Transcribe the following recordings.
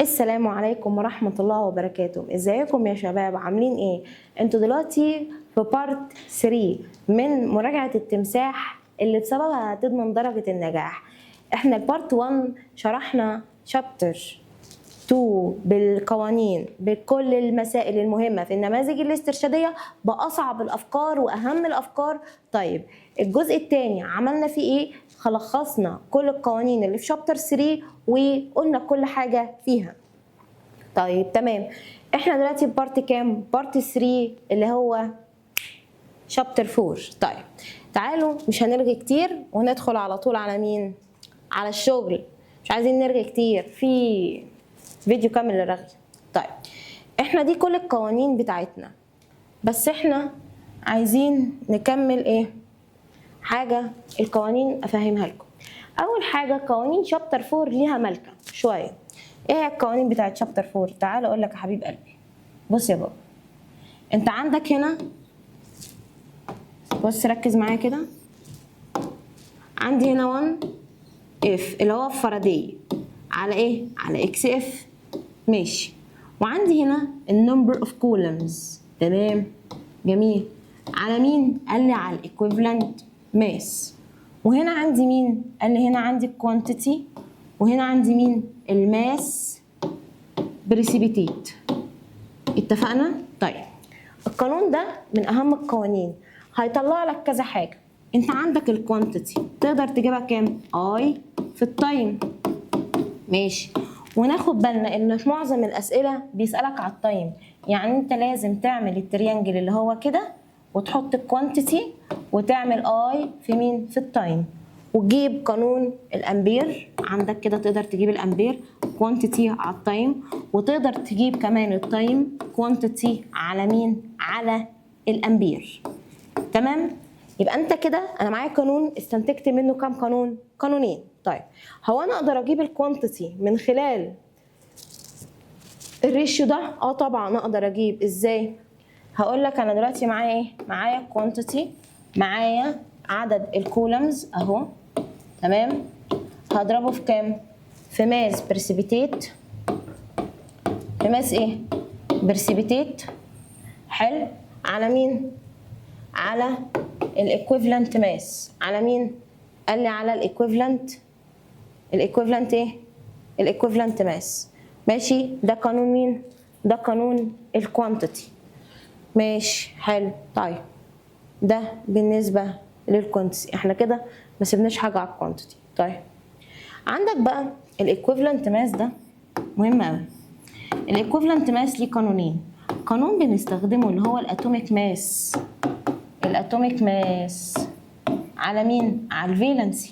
السلام عليكم ورحمة الله وبركاته. ازيكم يا شباب؟ عاملين ايه؟ انتوا دلوقتي في part 3 من مراجعة التمساح اللي بسببها هتضمن درجة النجاح. احنا ال part 1 شرحنا chapter 2 بالقوانين، بكل المسائل المهمة في النماذج الاسترشادية، بأصعب الأفكار وأهم الأفكار. طيب، الجزء الثاني عملنا فيه إيه؟ خلصنا كل القوانين اللي في chapter 3 وقلنا كل حاجة فيها. طيب تمام، احنا دلوقتي في part كام؟ part 3 اللي هو chapter 4. طيب تعالوا، مش هنرغي كتير وندخل على طول على مين؟ على الشغل. مش عايزين نرغي كتير، في فيديو كامل للرغي. طيب، احنا دي كل القوانين بتاعتنا، بس احنا عايزين نكمل ايه حاجة القوانين افهمها لكم. اول حاجة، قوانين chapter 4 ليها ملكة شوية. ايه هي القوانين بتاعت chapter 4؟ تعال اقول لك يا حبيب قلبي. بص يا بابا، انت عندك هنا، بص ركز معايا كده، عندي هنا 1 F اللي هو فاراداي على ايه؟ على X F، ماشي. وعندي هنا ال number of coulombs، تمام، جميل. على مين؟ قال لي على ال equivalent mass. وهنا عندي مين؟ قال لي هنا عندي ال quantity، وهنا عندي مين؟ ال mass precipitate. اتفقنا؟ طيب، القانون ده من اهم القوانين، هيطلع لك كذا حاجه. انت عندك ال quantity تقدر تجيبها كام؟ I في ال time، ماشي. وناخد بالنا ان في معظم الاسئلة بيسالك على ال time، يعني انت لازم تعمل ال triangle اللي هو كده وتحط ال quantity وتعمل I في مين؟ في ال time، وتجيب قانون الامبير. عندك كده تقدر تجيب الامبير quantity على ال time، وتقدر تجيب كمان ال time quantity على مين؟ على الامبير. تمام؟ يبقى انت كده انا معايا قانون استنتجت منه كام قانون؟ قانونين. طيب، هو انا اقدر اجيب ال quantity من خلال ال ratio ده؟ اه طبعا اقدر اجيب. ازاي؟ هقول لك. انا دلوقتي معايا ايه؟ معايا quantity، معايا عدد ال coulombs اهو، تمام. هضربه في كام؟ في mass precipitate، في mass ايه؟ precipitate، حلو. على مين؟ على ال equivalent mass. على مين؟ قال لي على ال equivalent، ال equivalent ايه؟ ال equivalent mass، ماشي. ده قانون مين؟ ده قانون ال quantity، ماشي، حلو. طيب، ده بالنسبة لل quantity، احنا كده ما سيبناش حاجة على ال quantity. طيب، عندك بقى ال equivalent mass، ده مهم قوي. ال equivalent mass ليه قانونين: قانون بنستخدمه اللي هو ال atomic mass، ال atomic mass على مين؟ على ال valency،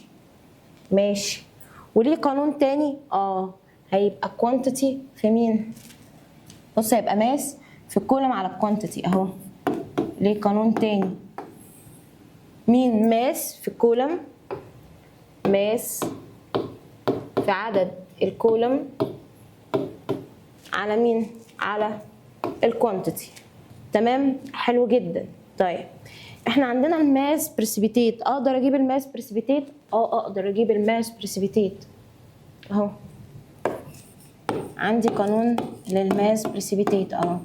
ماشي. وليه قانون تاني، هيبقى quantity في مين؟ بص، هيبقى mass في الكولوم على ال quantity اهو. ليه قانون تاني مين؟ mass في ال coulomb، mass في عدد الكولوم على مين؟ على ال quantity. تمام، حلو جدا. طيب، احنا عندنا ال mass precipitate، اقدر اجيب ال mass precipitate؟ اه اقدر اجيب ال mass precipitate اهو، عندي قانون لل mass precipitate اهو.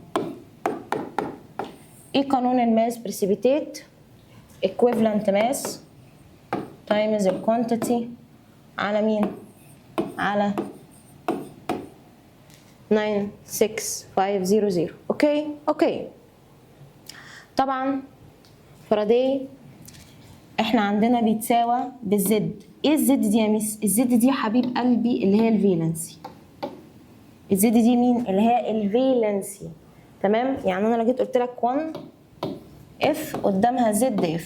ايه قانون ال mass precipitate؟ equivalent mass times ال quantity على مين؟ على 96500. okay. طبعا فاراداي احنا عندنا بيتساوى بال Z. ايه ال Z دي يا ميس؟ ال Z دي يا حبيب قلبي اللي هي ال valency. ال Z دي مين؟ اللي هي ال valency، تمام. يعني انا لو جيت قلت لك 1 F قدامها Z F،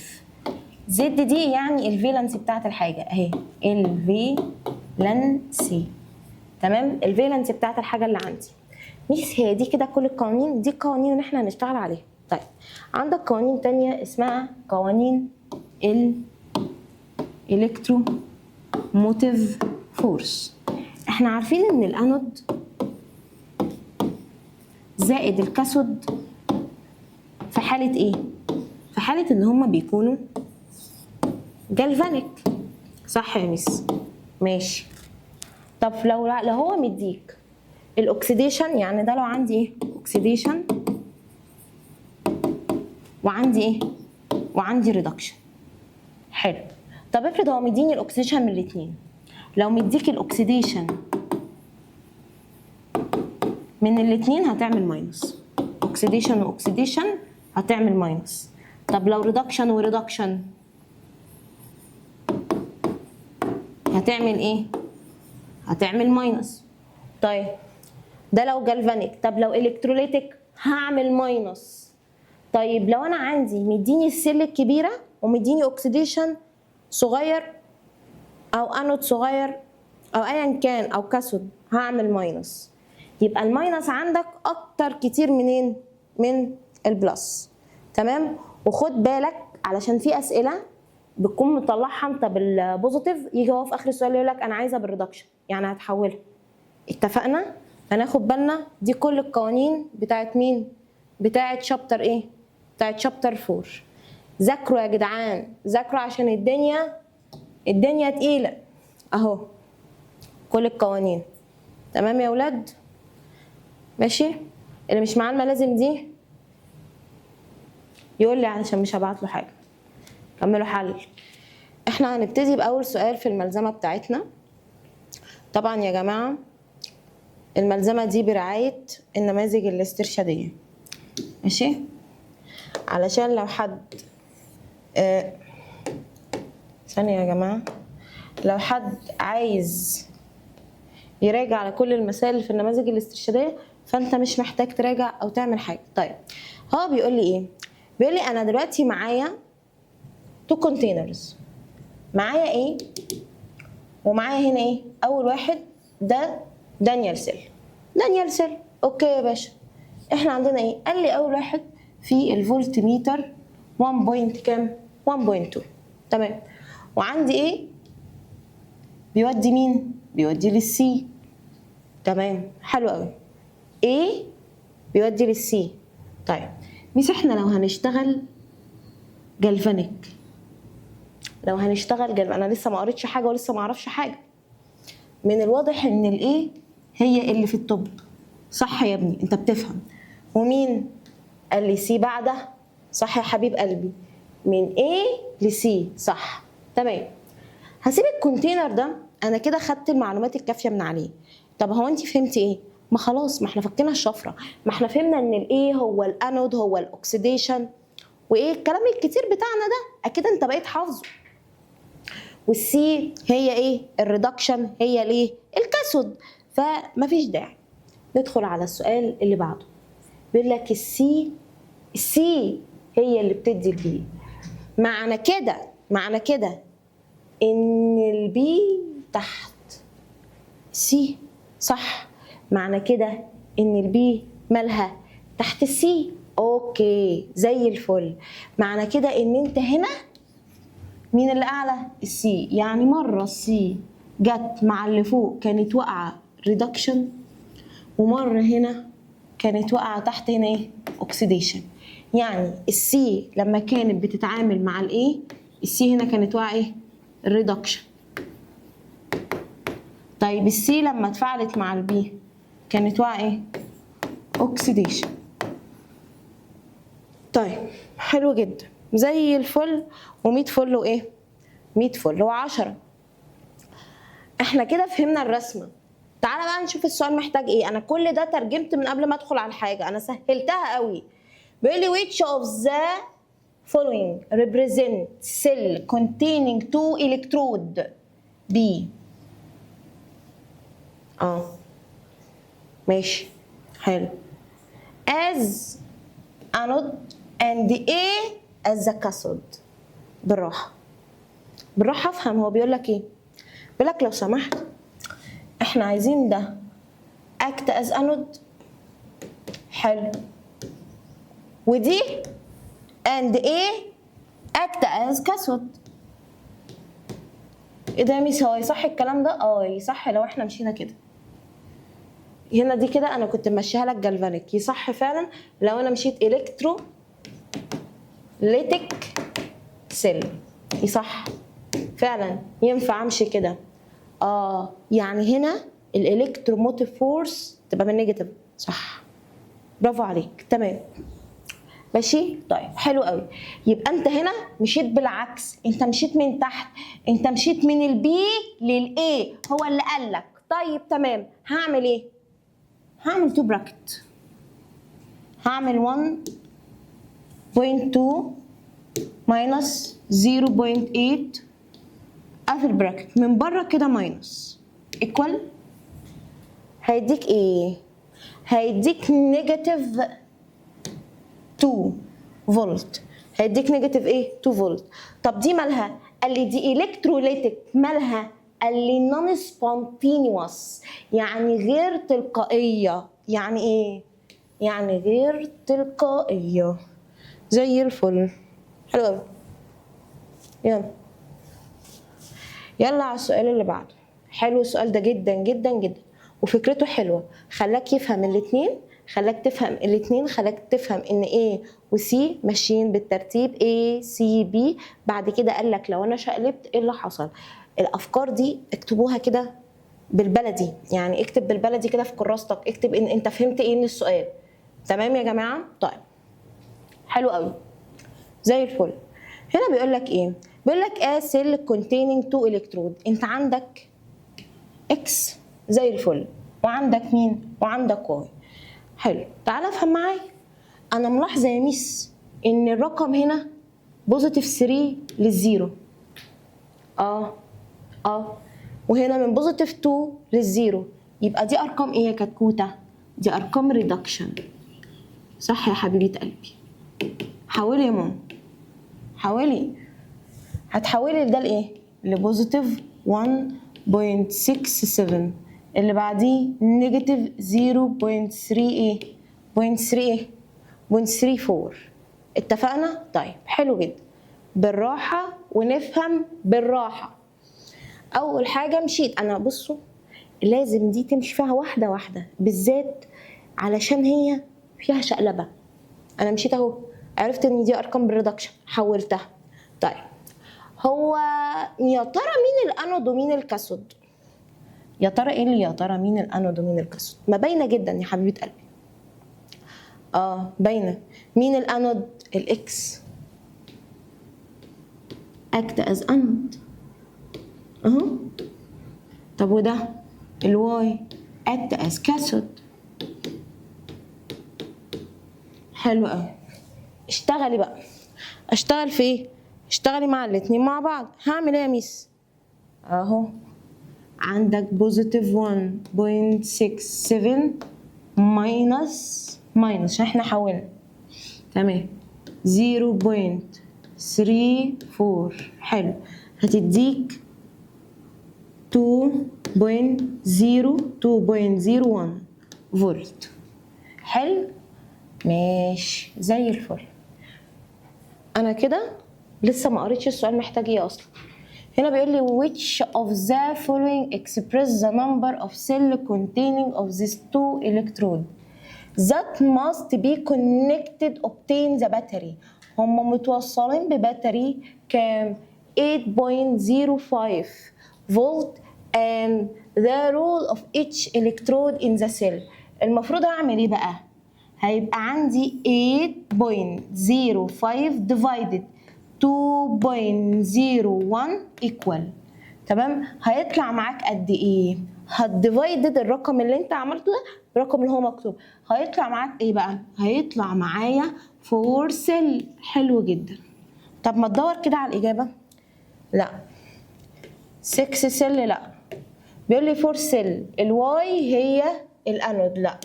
Z دي يعني ال valency بتاعت الحاجة اهي، ال valency، تمام، ال valency بتاعت الحاجة اللي عندي. ميس، هي دي كده كل القوانين؟ دي القوانين اللي احنا هنشتغل عليها. طيب، عندك قوانين تانية اسمها قوانين ال electromotive force. احنا عارفين ان الانود زائد ال cathode في حالة ايه؟ في حالة ان هما بيكونوا galvanic، صح يا ميس؟ ماشي. طب لو هو مديك ال oxidation، يعني ده لو عندي ايه؟ oxidation، وعندي ايه؟ وعندي reduction. حلو. طب افرض هو مديني ال oxidation من الاثنين. لو مديك ال oxidation من الاثنين هتعمل minus، oxidation و oxidation هتعمل minus. طب لو reduction و reduction هتعمل ايه؟ هتعمل minus. طيب ده لو galvanic. طب لو electrolytic هعمل minus. طيب لو انا عندي مديني ال cell الكبيرة ومديني oxidation صغير او انود صغير او ايا كان او cathode، هعمل minus. يبقى ال minus عندك اكتر كتير منين؟ من ال plus. تمام. وخد بالك علشان في اسئلة بتكون مطلعها انت بال positive، يجي هو في اخر السؤال يقول لك انا عايزه بال reduction، يعني هتحولها. اتفقنا؟ هناخد بالنا دي كل القوانين بتاعت مين؟ بتاعت chapter ايه؟ بتاعت chapter 4. ذاكروا يا جدعان، ذاكروا عشان الدنيا تقيلة اهو، كل القوانين. تمام يا ولاد؟ ماشي. اللي مش معاه الملازم دي يقول لي علشان مش هبعت له حاجة. كملوا حل. احنا هنبتدي باول سؤال في الملزمه بتاعتنا. طبعا يا جماعة الملزمه دي برعاية النماذج الاسترشاديه، ماشي، علشان لو حد ثانية يا جماعة، لو حد عايز يراجع على كل المسائل اللي في النماذج الاسترشاديه فانت مش محتاج تراجع او تعمل حاجة. طيب هو بيقول لي ايه؟ بيقول لي انا دلوقتي معايا two containers، معايا A ومعايا هنا ايه؟ اول واحد ده Daniell cell، Daniell cell. okay يا باشا، احنا عندنا ايه؟ قال لي اول واحد في الفولت ميتر 1 point كام؟ 1.2. تمام. وعندي A بيودي مين؟ بيودي لل C. تمام، حلو قوي. A بيودي لل C. طيب ميس احنا لو هنشتغل galvanic، لو هنشتغل galvanic، انا لسه ما قريتش حاجة ولسه ما اعرفش حاجة. من الواضح ان ال A هي اللي في ال top، صح يا ابني؟ انت بتفهم. ومين قال لي C بعدها؟ صح يا حبيب قلبي، من A ل C، صح. تمام. هسيب ال container ده، انا كده خدت المعلومات الكافيه من عليه. طب هو انت فهمتي ايه؟ ما خلاص، ما احنا فكينا الشفرة، ما احنا فهمنا ان ال A هو الانود هو ال oxidation وايه الكلام الكتير بتاعنا ده، اكيد انت بقيت حافظه. وال C هي ايه؟ ال reduction هي الايه؟ ال cathode. فمفيش داعي. ندخل على السؤال اللي بعده. بيقول لك ال C، ال C هي اللي بتدي ال B. معنى كده ان ال B تحت C، صح؟ معنى كده ان ال B مالها تحت ال C. okay زي الفل. معنى كده ان انت هنا مين اللي اعلى؟ ال C. يعني مرة ال C جت مع اللي فوق كانت واقعه reduction، ومرة هنا كانت واقعه تحت هنا ايه؟ oxidation. يعني ال C لما كانت بتتعامل مع ال A، ال C هنا كانت واقعه ايه؟ reduction. طيب ال C لما اتفاعلت مع ال B كانت واقعه ايه؟ oxidation. طيب حلو جدا، زي الفل و100 فل وايه؟ 100 فل و10. احنا كده فهمنا الرسمة. تعالى بقى نشوف السؤال محتاج ايه. انا كل ده ترجمت من قبل ما ادخل على الحاجة، انا سهلتها قوي. بيقول لي which of the following represent cell containing two electrode B. ماشي حلو. as anode and A as the cathode. بالراحة بالراحة افهم هو بيقول لك ايه. بيقول لك لو سمحت احنا عايزين ده act as anode، حلو، ودي and A act as cathode. ايه ده يا ميس، هو يصح الكلام ده؟ يصح لو احنا مشينا كده. هنا دي كده انا كنت ماشيها لك galvanic، يصح فعلا لو انا مشيت electrolytic cell، يصح فعلا، ينفع امشي كده. يعني هنا ال electromotive force تبقى بال negative، صح؟ برافو عليك، تمام، ماشي. طيب حلو قوي. يبقى انت هنا مشيت بالعكس، انت مشيت من تحت، انت مشيت من ال B لل A، هو اللي قال لك. طيب تمام، هعمل ايه؟ هعمل 2 bracket، هعمل 1.2 minus 0.8، قافل bracket من بره كده، minus equal هيديك ايه؟ هيديك negative 2 فولت. هيديك negative ايه؟ 2 فولت. طب دي مالها؟ قال لي دي electrolytic. مالها؟ قال لي non spontaneous، يعني غير تلقائيه. يعني ايه؟ يعني غير تلقائيه. زي الفل، حلو قوي. يلا يلا على السؤال اللي بعده. حلو السؤال ده جدا جدا جدا، وفكرته حلوه، خلاك يفهم الاثنين، خلاك تفهم الاثنين، خلاك تفهم ان A و C ماشيين بالترتيب A C B. بعد كده قال لك لو انا شقلبت ايه اللي حصل. الافكار دي اكتبوها كده بالبلدي، يعني اكتب بالبلدي كده في كراستك، اكتب ان انت فهمت ايه من السؤال. تمام يا جماعه؟ طيب حلو قوي، زي الفل. هنا بيقول لك ايه؟ بيقول لك a cell containing two electrode. انت عندك X زي الفل، وعندك مين؟ وعندك Y. حلو، تعالى افهم معايا. انا ملاحظه يا ميس ان الرقم هنا positive 3 لل zero، وهنا من positive 2 لل zero. يبقى دي ارقام ايه يا كتكوته؟ دي ارقام reduction، صح يا حبيبه قلبي؟ حولي يا ماما، حولي. هتحولي ده لايه؟ ل positive 1.67، اللي بعديه negative 0.3 ايه؟ 0.3 ايه؟ 0.34. اتفقنا؟ طيب حلو جدا. بالراحة ونفهم بالراحة. أول حاجة مشيت أنا، بصوا لازم دي تمشي فيها واحدة واحدة، بالذات علشان هي فيها شقلبة. أنا مشيت أهو، عرفت إن دي أرقام بال reduction، حولتها. طيب هو يا ترى مين الأنود ومين ال cathode؟ يا ترى ايه اللي يا ترى مين الانود ومين ال cathode؟ ما باينه جدا يا حبيبه قلبي. باينه. مين ال anode؟ ال X act as anode اهو. طب وده ال Y act as cathode. حلو قوي. اشتغلي بقى. اشتغل في ايه؟ اشتغلي مع الاتنين مع بعض. هعمل ايه يا ميس؟ اهو عندك positive 1.67 minus minus عشان احنا حولنا، تمام، 0.34. حلو، هتديك 2.0 2.01 فولت. حلو، ماشي، زي الفل. انا كده لسه ما قريتش السؤال محتاج ايه اصلا. هنا بيقول لي which of the following express the number of cell containing of these two electrode that must be connected obtain the battery. هم متوصلين ب battery كام؟ 8.05 فولت and the role of each electrode in the cell. المفروض اعمل ايه بقى؟ هيبقى عندي 8.05 divided 2.01 equal، تمام؟ هيطلع معاك قد ايه؟ هت divided الرقم اللي انت عملته ده بالرقم اللي هو مكتوب، هيطلع معاك ايه بقى؟ هيطلع معايا 4 cell. حلو جدا. طب ما تدور كده على الاجابه. لا، 6 cell، لا، بيقول لي 4 cell، ال Y هي الانود، لا.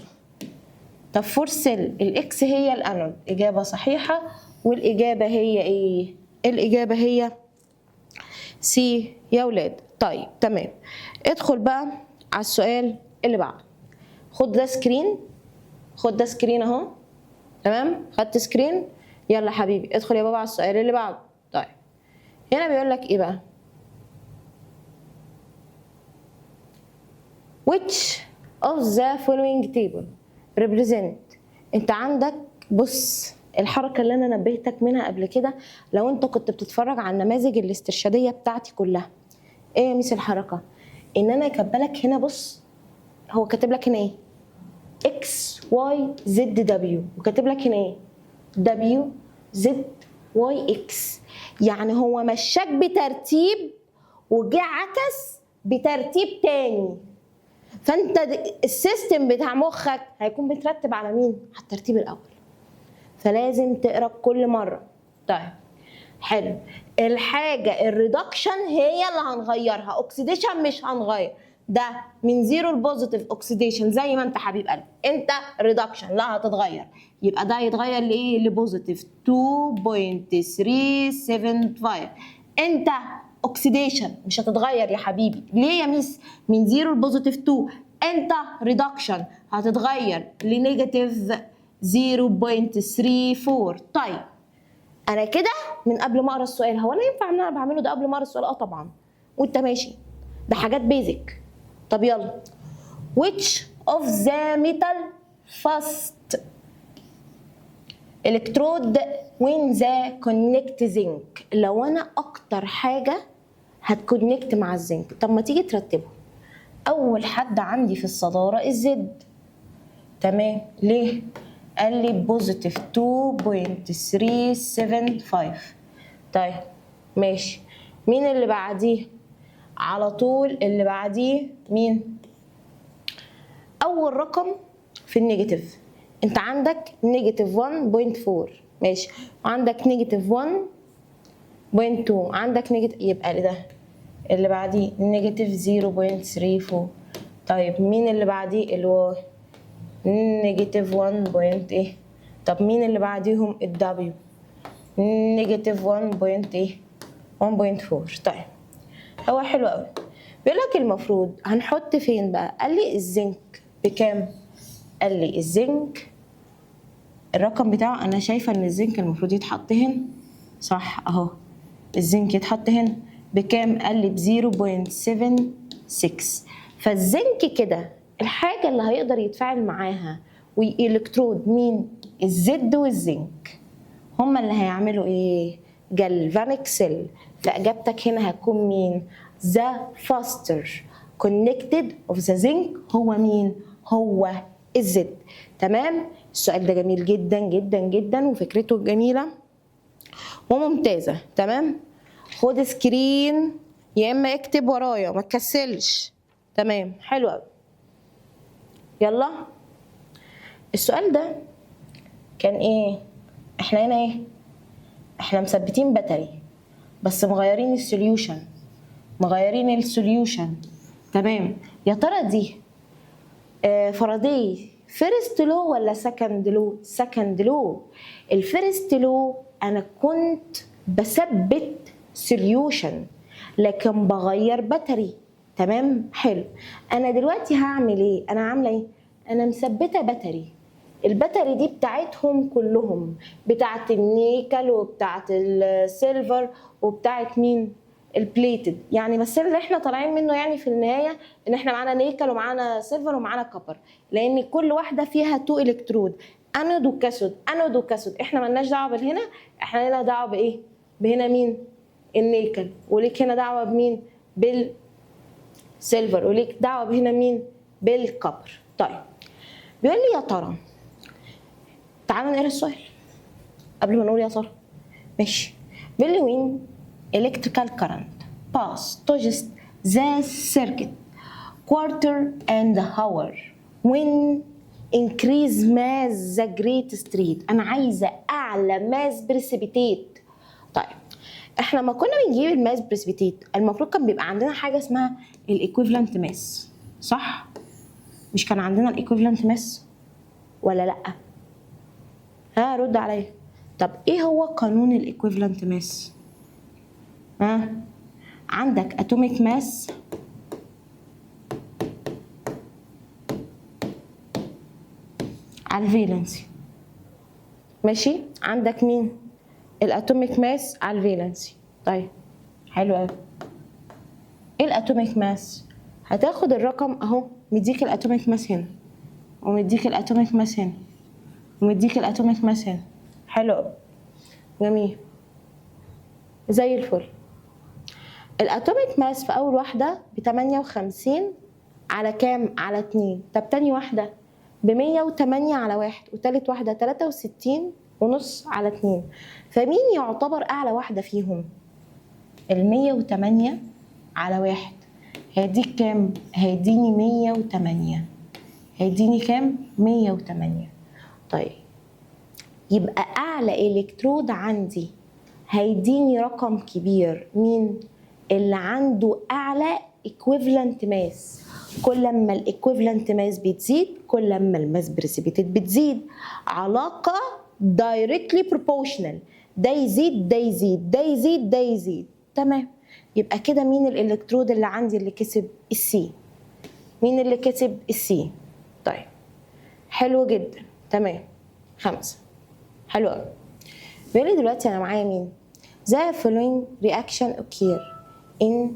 طب 4 cell، ال X هي الانود، اجابه صحيحه. والاجابه هي ايه؟ الاجابه هي C يا ولاد. طيب تمام، ادخل بقى على السؤال اللي بعده. خد ده screen، خد ده screen اهو. تمام، خدت screen. يلا حبيبي ادخل يا بابا على السؤال اللي بعده. طيب هنا بيقول لك ايه بقى؟ which of the following table represent. انت عندك بص الحركة اللي انا نبهتك منها قبل كده لو انت كنت بتتفرج على النماذج الاسترشادية بتاعتي كلها. ايه يا ميس الحركة؟ ان انا كاتبه لك هنا، بص هو كاتب لك هنا ايه؟ X Y Z W، وكاتب لك هنا ايه؟ W Z Y X. يعني هو مشاك بترتيب وجه عكس بترتيب تاني، فانت ال system بتاع مخك هيكون مترتب على مين؟ على الترتيب الاول. فلازم تقرا كل مره. طيب حلو، الحاجة ال reduction هي اللي هنغيرها، oxidation مش هنغير. ده من zero ل positive oxidation زي ما انت حبيب قلبي، انت reduction لا هتتغير، يبقى ده يتغير لايه؟ ل positive 2.375. انت oxidation مش هتتغير يا حبيبي. ليه يا miss؟ من zero ل positive 2. انت reduction هتتغير ل negative 0.34. طيب انا كده من قبل ما اقرا السؤال، هو انا ينفع ان انا بعمله ده قبل ما اقرا السؤال؟ اه طبعا، وانت ماشي، ده حاجات basic. طب يلا، which of the metal fast electrode when the connect zinc؟ لو انا اكتر حاجة هت connect مع الزنك، طب ما تيجي ترتبه. اول حد عندي في الصدارة ال Z، تمام. ليه؟ قال لي positive 2.375. طيب ماشي، مين اللي بعديه على طول؟ اللي بعديه مين؟ اول رقم في ال negative، انت عندك negative 1.4، ماشي، وعندك negative 1.2، عندك negative، يبقى ده اللي بعديه negative 0.34. طيب مين اللي بعديه؟ ال Y negative 1 point ايه. طب مين اللي بعديهم؟ ال W negative 1 point ايه؟ 1.4. طيب هو حلو قوي، بيقول لك المفروض هنحط فين بقى؟ قال لي الزنك بكام؟ قال لي الزنك الرقم بتاعه، انا شايفه ان الزنك المفروض يتحط هنا، صح؟ اهو الزنك يتحط هنا بكام؟ قال لي ب 0.76. فالزنك كده الحاجة اللي هيقدر يتفاعل معاها والكترود مين؟ ال Z والزنك، هما اللي هيعملوا ايه؟ galvanic cell. فاجابتك هنا هتكون مين؟ the faster connected of the zinc هو مين؟ هو ال Z. تمام. السؤال ده جميل جدا جدا جدا وفكرته جميلة وممتازه. تمام، خد screen يا اما اكتب ورايا، ما تكسلش. تمام، حلو قوي. يلا السؤال ده كان ايه؟ احنا هنا ايه؟ احنا مثبتين battery بس مغيرين ال solution، مغيرين ال solution. تمام، يا ترى دي Faraday first law ولا second law؟ second law. ال first law انا كنت بثبت solution لكن بغير battery. تمام، حلو. انا دلوقتي هعمل ايه؟ انا عامله ايه؟ انا مثبتة battery، ال battery دي بتاعتهم كلهم، بتاعت النيكل وبتاعت ال silver وبتاعت مين؟ ال plated يعني. بس اللي احنا طالعين منه يعني في النهاية ان احنا معانا نيكل ومعانا silver ومعانا copper، لان كل واحدة فيها two electrode، anode و cathode، anode و cathode. احنا مالناش دعوه بالهنا، احنا لنا دعوه بايه؟ بهنا مين؟ النيكل. وليك هنا دعوه بمين؟ بال silver. وليك دعوه بهنا مين؟ بال copper. طيب بيقول لي يا ترى، تعالوا نقرا السؤال قبل ما نقول يا ترى. ماشي، بيقول لي when electrical current pass touches the circuit quarter and hour when increase mass the greatest rate. انا عايزه اعلى mass precipitate. طيب احنا لما كنا بنجيب ال mass precipitate المفروض كان بيبقى عندنا حاجة اسمها ال equivalent mass، صح؟ مش كان عندنا ال equivalent mass ولا لا؟ ها رد عليا. طب ايه هو قانون ال equivalent mass؟ ها، عندك atomic mass على ال valency، ماشي؟ عندك مين؟ ال atomic mass على ال valency. طيب حلو قوي. ايه ال atomic mass؟ هتاخد الرقم اهو، مديك ال atomic mass هنا ومديك ال atomic mass هنا ومديك ال atomic mass هنا. حلو قوي، جميل زي الفل. ال atomic mass في اول واحدة ب 58 على كام؟ على 2. طب تاني واحدة ب ب 108 على 1، وتالت واحدة 63.5 على 2. فمين يعتبر اعلى واحدة فيهم؟ ال 108 على 1 هيديك كام؟ هيديني 108. هيديني كام؟ 108. طيب يبقى اعلى الكترود عندي هيديني رقم كبير مين؟ اللي عنده اعلى equivalent mass. كل ما ال equivalent mass بتزيد كل ما ال mass precipitated بتزيد، علاقة directly proportional، ده يزيد ده يزيد ده يزيد ده يزيد. تمام، يبقى كده مين الالكترود اللي عندي اللي كسب؟ ال C. مين اللي كسب؟ ال C. طيب حلو جدا، تمام. 5 حلو قوي. بيقول لي دلوقتي انا معايا مين؟ The following reaction occur in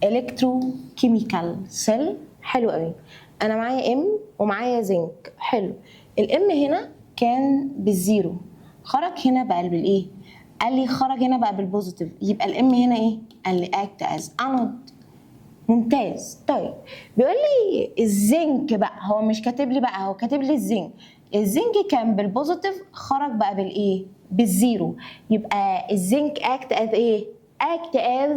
electrochemical cell. حلو قوي. انا معايا M ومعايا زنك. حلو. ال M هنا كان بال zero، خرج هنا بقى بالايه؟ قال لي خرج هنا بقى بال positive، يبقى ال M هنا ايه؟ قال لي act as anode. ممتاز. طيب بيقول لي الزنك بقى، هو مش كاتب لي بقى، هو كاتب لي الزنك. الزنك كان بال positive، خرج بقى بالايه؟ بال zero، يبقى الزنك act as ايه؟ act as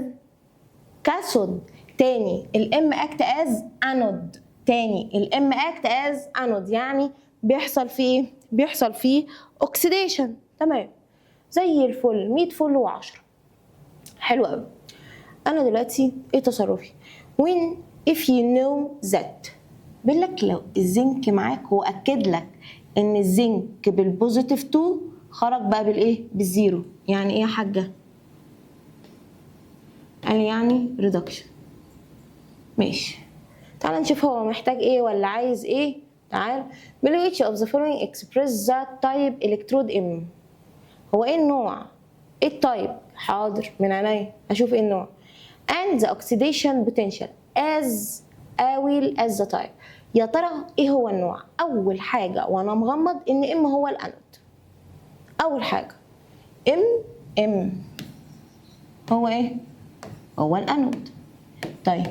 cathode. تاني ال M act as anode، تاني ال M act as anode، يعني بيحصل فيه ايه؟ بيحصل فيه oxidation. تمام، زي الفل، 100 فل و10. حلو قوي. انا دلوقتي ايه تصرفي؟ when if you know that، بيقول لك لو الزنك معاك، هو اكد لك ان الزنك بال positive 2 خرج بقى بالايه؟ بال zero. يعني ايه يا حاجة؟ قال يعني reduction. ماشي، تعال نشوف هو محتاج ايه ولا عايز ايه. تعال، بيقول which of the following express the type electrode M. هو ايه النوع؟ ايه ال type؟ حاضر من عينيا، اشوف ايه النوع. and the oxidation potential as well as the type. يا ترى ايه هو النوع؟ اول حاجة وانا مغمض ان M هو الانود. اول حاجة M، M هو ايه؟ هو الانود. طيب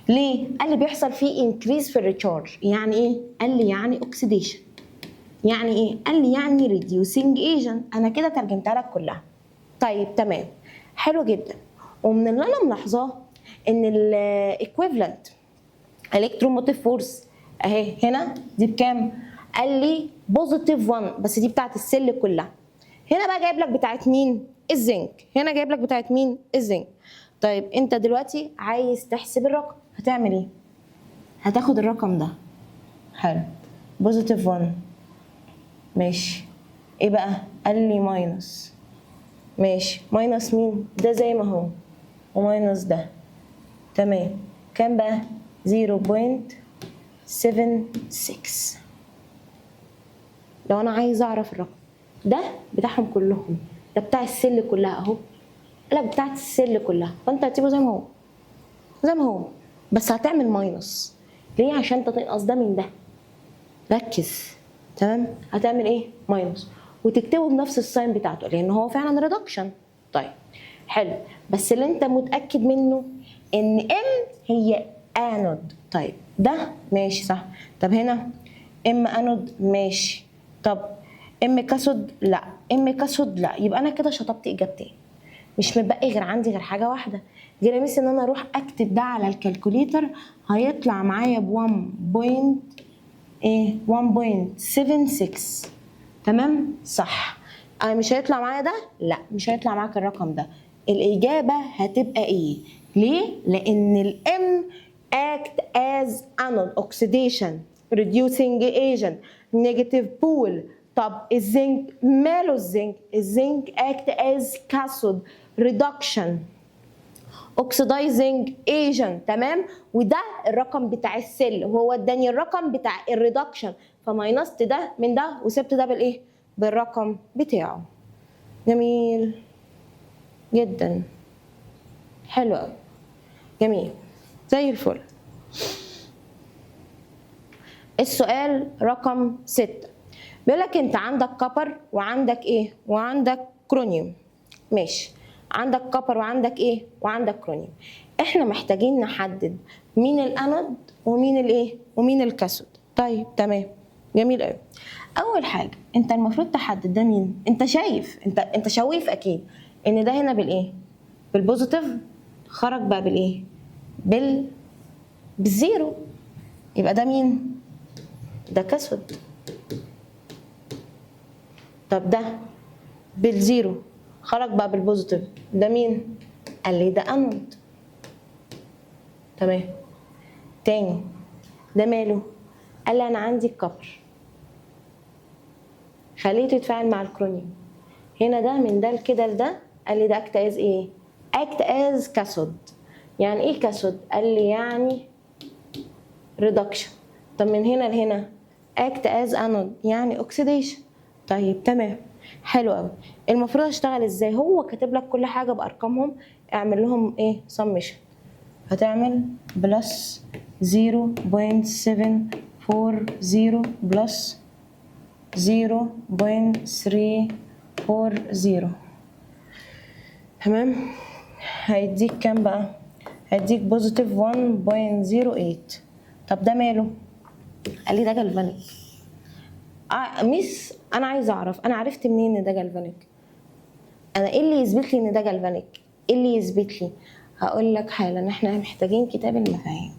ليه؟ قال لي بيحصل فيه increase في ال recharge. يعني ايه؟ قال لي يعني oxidation. يعني ايه؟ قال لي يعني reducing agent. انا كده ترجمتها لك كلها. طيب تمام، حلو جدا. ومن اللي انا ملاحظاه ان ال equivalent electromotive force اهي هنا دي بكام؟ قال لي positive 1، بس دي بتاعت ال cell كلها. هنا بقى جايب لك بتاعت مين؟ الزنك. هنا جايب لك بتاعت مين؟ الزنك. طيب انت دلوقتي عايز تحسب الرقم، هتعمل ايه؟ هتاخد الرقم ده، حلو، positive 1، ماشي، ايه بقى؟ قال لي minus، ماشي، minus مين؟ ده زي ما هو و minus ده. تمام، كام بقى؟ 0.76. لو انا عايز اعرف الرقم ده بتاعهم كلهم، ده بتاع ال cell كلها اهو، قالك بتاعت ال cell كلها، فانت هتسيبه زي ما هو، زي ما هو، بس هتعمل minus. ليه؟ عشان انت تنقص ده من ده. ركز، تمام؟ هتعمل ايه؟ minus، وتكتبه بنفس ال sign بتاعته لان هو فعلا reduction. طيب حلو، بس اللي انت متاكد منه ان M هي انود. طيب ده ماشي صح. طب هنا M anode، ماشي. طب M cathode؟ لا. M cathode؟ لا. يبقى انا كده شطبت اجابتين، مش متبقي غير عندي غير حاجة واحده، غير ميس ان انا اروح اكتب ده على ال calculator، هيطلع معايا ب 1 point ايه؟ 1.76. تمام صح. انا مش هيطلع معايا ده؟ لا، مش هيطلع معاك الرقم ده. الاجابة هتبقى A؟ ليه؟ لان ال M act as anode oxidation reducing agent negative pole. طب الزنك ماله؟ الزنك، الزنك act as cathode reduction oxidizing agent. تمام، وده الرقم بتاع ال cell، وهو اداني الرقم بتاع ال reduction، ف minus ت ده من ده وسبت ده بالايه؟ بالرقم بتاعه. جميل جدا، حلو قوي، جميل زي الفل. السؤال رقم 6 بيقول لك انت عندك copper وعندك ايه؟ وعندك كرونيوم. ماشي، عندك copper وعندك ايه؟ وعندك كرونيوم. احنا محتاجين نحدد مين الانود ومين الايه؟ ومين ال cathode. طيب تمام. جميل قوي. اول حاجة انت المفروض تحدد ده مين. انت شايف، انت شايف اكيد ان ده هنا بالايه؟ بال positive، خرج بقى بالايه؟ بال zero. يبقى ده مين؟ ده cathode. طب ده بال zero خرج بقى بال positive، ده مين؟ قال لي ده انود. تمام. تاني ده ماله؟ قال لي انا عندي ال copper، خليته يتفاعل مع الكرونيوم. هنا ده من ده لكده لده، قال لي ده act as ايه؟ act as cathode. يعني ايه cathode؟ قال لي يعني reduction. طب من هنا لهنا act as anode، يعني oxidation. طيب تمام، حلو قوي. المفروض اشتغل ازاي؟ هو كاتب لك كل حاجة بارقامهم، اعمل لهم ايه؟ سمشن. هتعمل plus 0.740 plus 0.340. تمام. هيديك كام بقى؟ هيديك positive 1.08. طب ده ماله؟ قال لي ده galvanic. Miss انا عايزه اعرف انا عرفت منين ان ده galvanic؟ انا ايه اللي يثبت لي ان ده galvanic؟ ايه اللي يثبت لي؟ هقول لك حالا. احنا محتاجين كتاب المفاهيم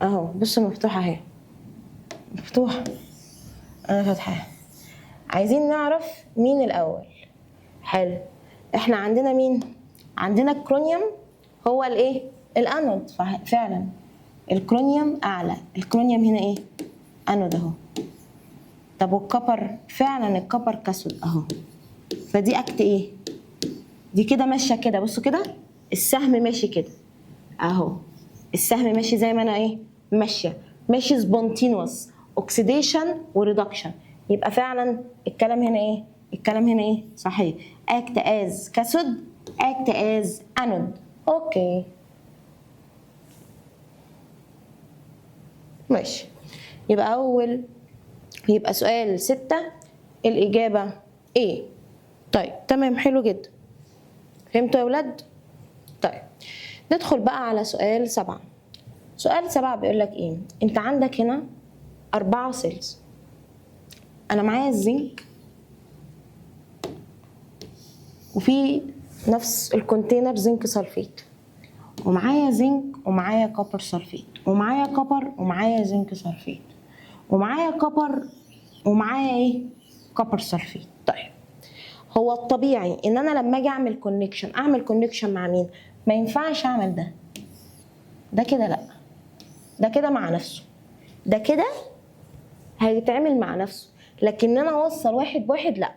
اهو. بص، مفتوحة اهي، مفتوحه، انا فاتحاها. عايزين نعرف مين الاول. حلو، احنا عندنا مين؟ عندنا الكرونيوم هو الايه؟ الانود. فعلا الكرونيوم اعلى، الكرونيوم هنا ايه؟ انود اهو. طب وال copper؟ فعلا ال copper cathode اهو. فدي act ايه؟ دي كده ماشية كده. بصوا كده، السهم ماشي كده اهو، السهم ماشي زي ما انا ايه؟ ماشيه، ماشي spontaneous oxidation و reduction. يبقى فعلا الكلام هنا ايه؟ الكلام هنا ايه؟ صحيح. act as cathode، act as anode. okay ماشي. يبقى اول، يبقى سؤال 6 الإجابة ايه؟ طيب تمام، حلو جدا. فهمتوا يا ولاد؟ طيب ندخل بقى على سؤال 7. سؤال 7 بيقول لك ايه؟ انت عندك هنا 4 cells، انا معايا الزنك وفي نفس ال container zinc sulfate، ومعايا زنك ومعايا copper sulfate، ومعايا copper ومعايا zinc sulfate، ومعايا copper ومعايا ايه؟ copper sulfate. طيب هو الطبيعي ان انا لما اجي اعمل connection اعمل connection مع مين؟ ما ينفعش اعمل ده، ده كده لا، ده كده مع نفسه، ده كده هيتعمل مع نفسه، لكن انا اوصل واحد بواحد لا،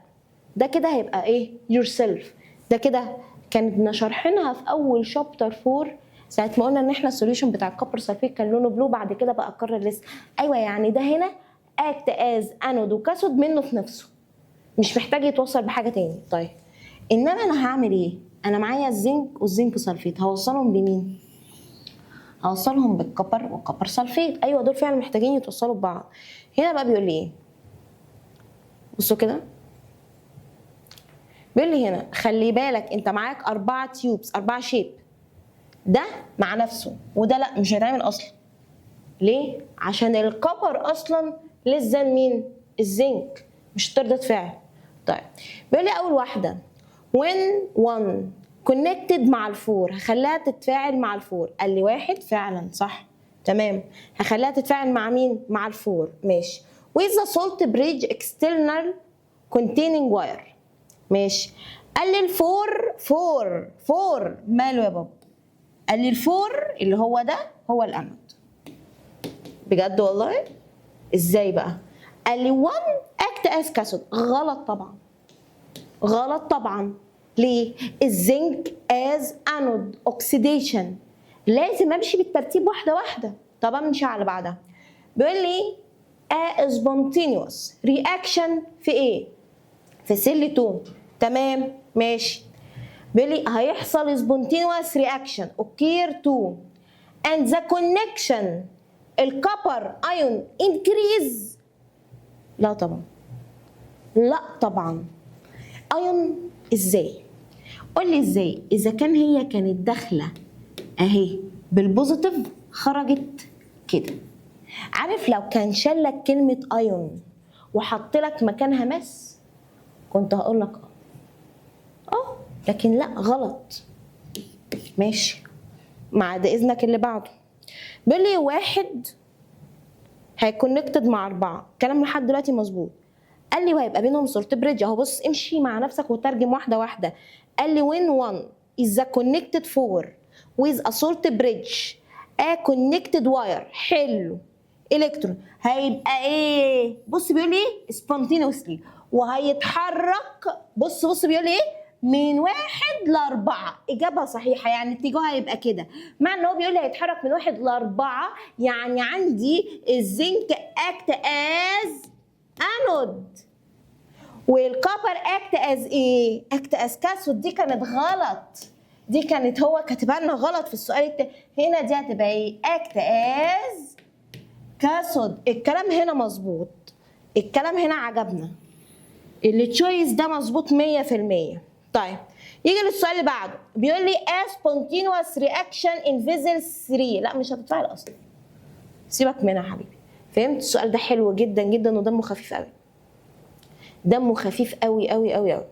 ده كده هيبقى ايه؟ yourself. ده كده كنا شارحينها في اول chapter 4 ساعة ما قلنا ان احنا ال solution بتاع ال copper sulfate كان لونه blue، بعد كده بقى colorless. ايوه، يعني ده هنا act as anode و cathode منه في نفسه، مش محتاج يتوصل بحاجة تاني. طيب انما انا هعمل ايه؟ انا معايا الزنك وال zinc sulfate، هوصلهم بمين؟ هوصلهم بال copper وال copper sulfate. ايوه دول فعلا محتاجين يتوصلوا ببعض. هنا بقى بيقول لي ايه؟ بصوا كده، بيقول لي هنا خلي بالك انت معاك 4 tubes، 4 shape، ده مع نفسه وده لا مش هيتعمل اصلا. ليه؟ عشان ال copper اصلا less than مين؟ الزنك، مش هترضى تفاعل. طيب بيقول لي اول واحدة when 1 connected مع ال four، هخليها تتفاعل مع ال four. قال لي 1 فعلا صح، تمام. هخليها تتفاعل مع مين؟ مع ال four، ماشي. with the salt bridge external containing wire، ماشي. قال لي ال four four four ماله يا بابا؟ قال لي ال four اللي هو ده هو الانود. بجد والله؟ ازاي بقى؟ قال لي 1 act as cathode. غلط طبعا، غلط طبعا. ليه؟ ال zinc as anode oxidation، لازم امشي بالترتيب واحدة واحدة. طب امشي على بعدها. بيقول لي a spontaneous reaction في ايه؟ في cell 2. تمام ماشي. بيقول لي هيحصل spontaneous reaction occur to and the connection ال copper ion increase. لا طبعا، لا طبعا. ايون ازاي؟ قول لي ازاي؟ اذا كان هي كانت داخله اهي بال positive خرجت كده، عارف لو كان شال لك كلمة ايون وحط لك مكانها mass كنت هقول لك اه، لكن لا، غلط. ماشي، بعد اذنك اللي بعده بيقول لي واحد هي connected مع اربعه، الكلام لحد دلوقتي مظبوط. قال لي وهيبقى بينهم salt bridge اهو. بص، امشي مع نفسك وترجم واحدة واحده. قال لي when 1 is the connected 4 with a salt bridge a connected wire. حلو، الكترون هيبقى ايه؟ بص بيقول ايه؟ spontaneously وهيتحرك. بص بص، بيقول ايه؟ من واحد لأربعة. إجابة صحيحة، يعني اتجاهه هيبقى كده، مع إن هو بيقول لي هيتحرك من واحد لأربعة. يعني عندي ال zinc act as anode وال copper act as ايه؟ act as cathode. دي كانت غلط، دي كانت هو كاتبها لنا غلط في السؤال التاني. هنا دي هتبقى ايه؟ act as cathode. الكلام هنا مظبوط، الكلام هنا عجبنا، ال choice ده مظبوط 100%. طيب، يجي للسؤال اللي بعده، بيقول لي a spontaneous reaction in vessel 3. لا، مش هتتفاعل اصلا، سيبك منها يا حبيبي. فهمت؟ السؤال ده حلو جدا جدا ودمه خفيف قوي، دمه خفيف قوي قوي قوي قوي.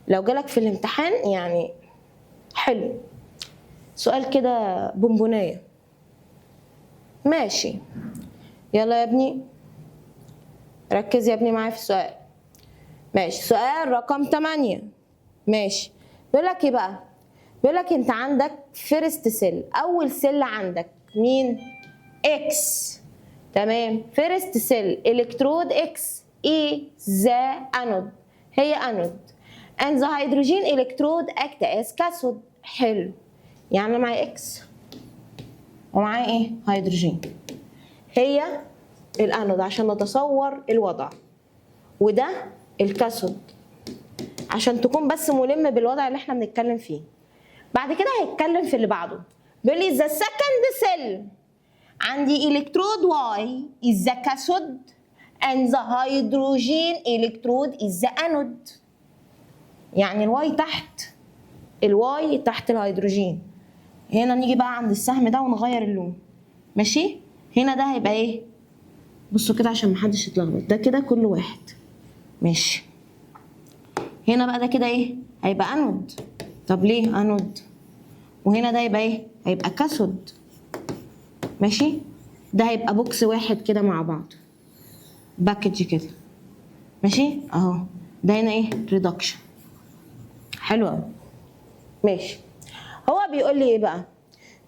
لو جالك في الامتحان يعني حلو، سؤال كده بونبونايه. ماشي، يلا يا ابني، ركز يا ابني معايا في السؤال. ماشي، سؤال رقم 8. ماشي، بيقول لك ايه بقى؟ بيقول لك انت عندك first cell، اول cell عندك مين؟ X. تمام، first cell electrode X is the anode، هي anode and the hydrogen electrode act as cathode. حلو، يعني انا معايا X ومعايا ايه؟ هيدروجين. هي الانود عشان نتصور الوضع، وده ال cathode عشان تكون بس ملم بالوضع اللي احنا بنتكلم فيه. بعد كده هيتكلم في اللي بعده، بيقول لي the second cell عندي electrode Y is the cathode and the hydrogen electrode is the anode. يعني ال Y تحت، ال Y تحت الهيدروجين. هنا نيجي بقى عند السهم ده ونغير اللون. ماشي، هنا ده هيبقى ايه؟ بصوا كده عشان محدش يتلخبط، ده كده كل واحد. ماشي، هنا بقى ده كده ايه؟ هيبقى انود. طب ليه انود؟ وهنا ده يبقى ايه؟ هيبقى cathode. ماشي، ده هيبقى box واحد كده مع بعض، package كده. ماشي، اهو ده هنا ايه؟ reduction. حلو قوي. ماشي، هو بيقول لي ايه بقى؟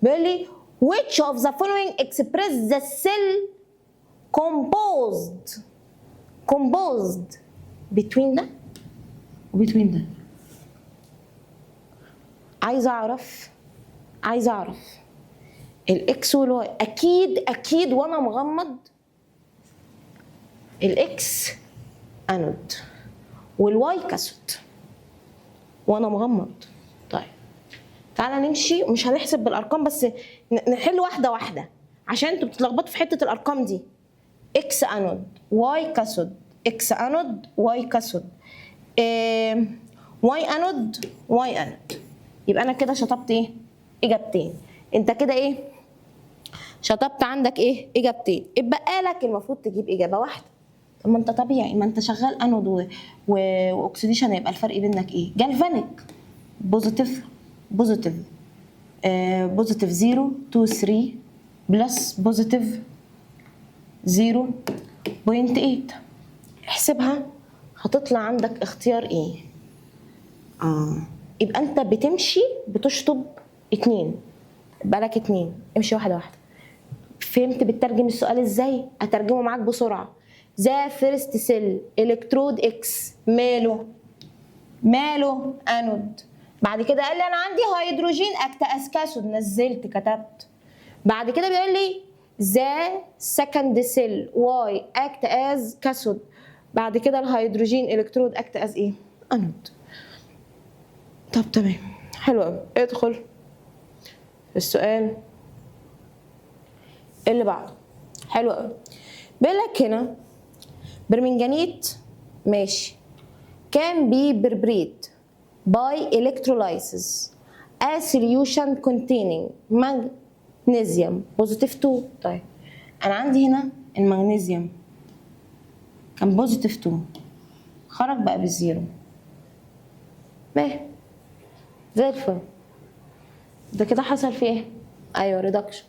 بيقول لي which of the following express the cell composed between ده و between ده. عايزه اعرف، عايزه اعرف ال X وال Y. اكيد اكيد وانا مغمض ال X anode وال Y cathode، وانا مغمض. طيب، تعالى نمشي، مش هنحسب بالارقام بس نحل واحدة واحدة عشان انتوا بتتلخبطوا في حتة الارقام دي. X anode، Y cathode، X anode، Y cathode، Y anode، Y anode. يبقى انا كده شطبت ايه؟ اجابتين. انت كده ايه؟ شطبت عندك ايه؟ اجابتين. اتبقى لك المفروض تجيب اجابه واحده. طب ما انت طبيعي، ما انت شغال انود و oxidation، هيبقى الفرق بينك ايه؟ galvanic، positive positive positive 0 2 3 plus positive 0.8. احسبها، هتطلع عندك اختيار ايه؟ يبقى انت بتمشي بتشطب اتنين، بالك اتنين. امشي واحدة واحده. فهمت بترجم السؤال ازاي؟ اترجمه معاك بسرعه. the first cell electrode X ماله؟ ماله؟ انود. بعد كده قال لي انا عندي hydrogen act as cathode، نزلت كتبت. بعد كده بيقول لي the second cell Y act as cathode. بعد كده ال hydrogen electrode act as ايه؟ انود. طب تمام، حلو قوي. ادخل في السؤال اللي بعده. حلو قوي. بيقول لك هنا برمنجانيت، ماشي، can be prepared by electrolysis a solution containing magnesium positive 2. طيب، انا عندي هنا المغنيسيوم كان positive 2، خرج بقى بال zero. ماشي، زي الفل. ده كده حصل فيه ايه؟ ايوه، reduction.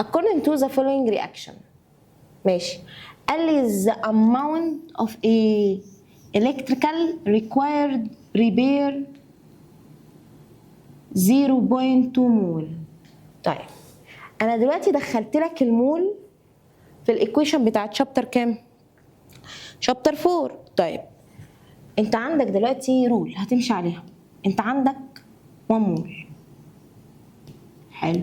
according to the following reaction، ماشي، قال لي the amount of a electrical required prepare 0.2 مول. طيب، انا دلوقتي دخلت لك المول في ال equation بتاعت chapter كام؟ chapter 4. طيب، انت عندك دلوقتي rule هتمشي عليها. انت عندك 1 مول، حلو،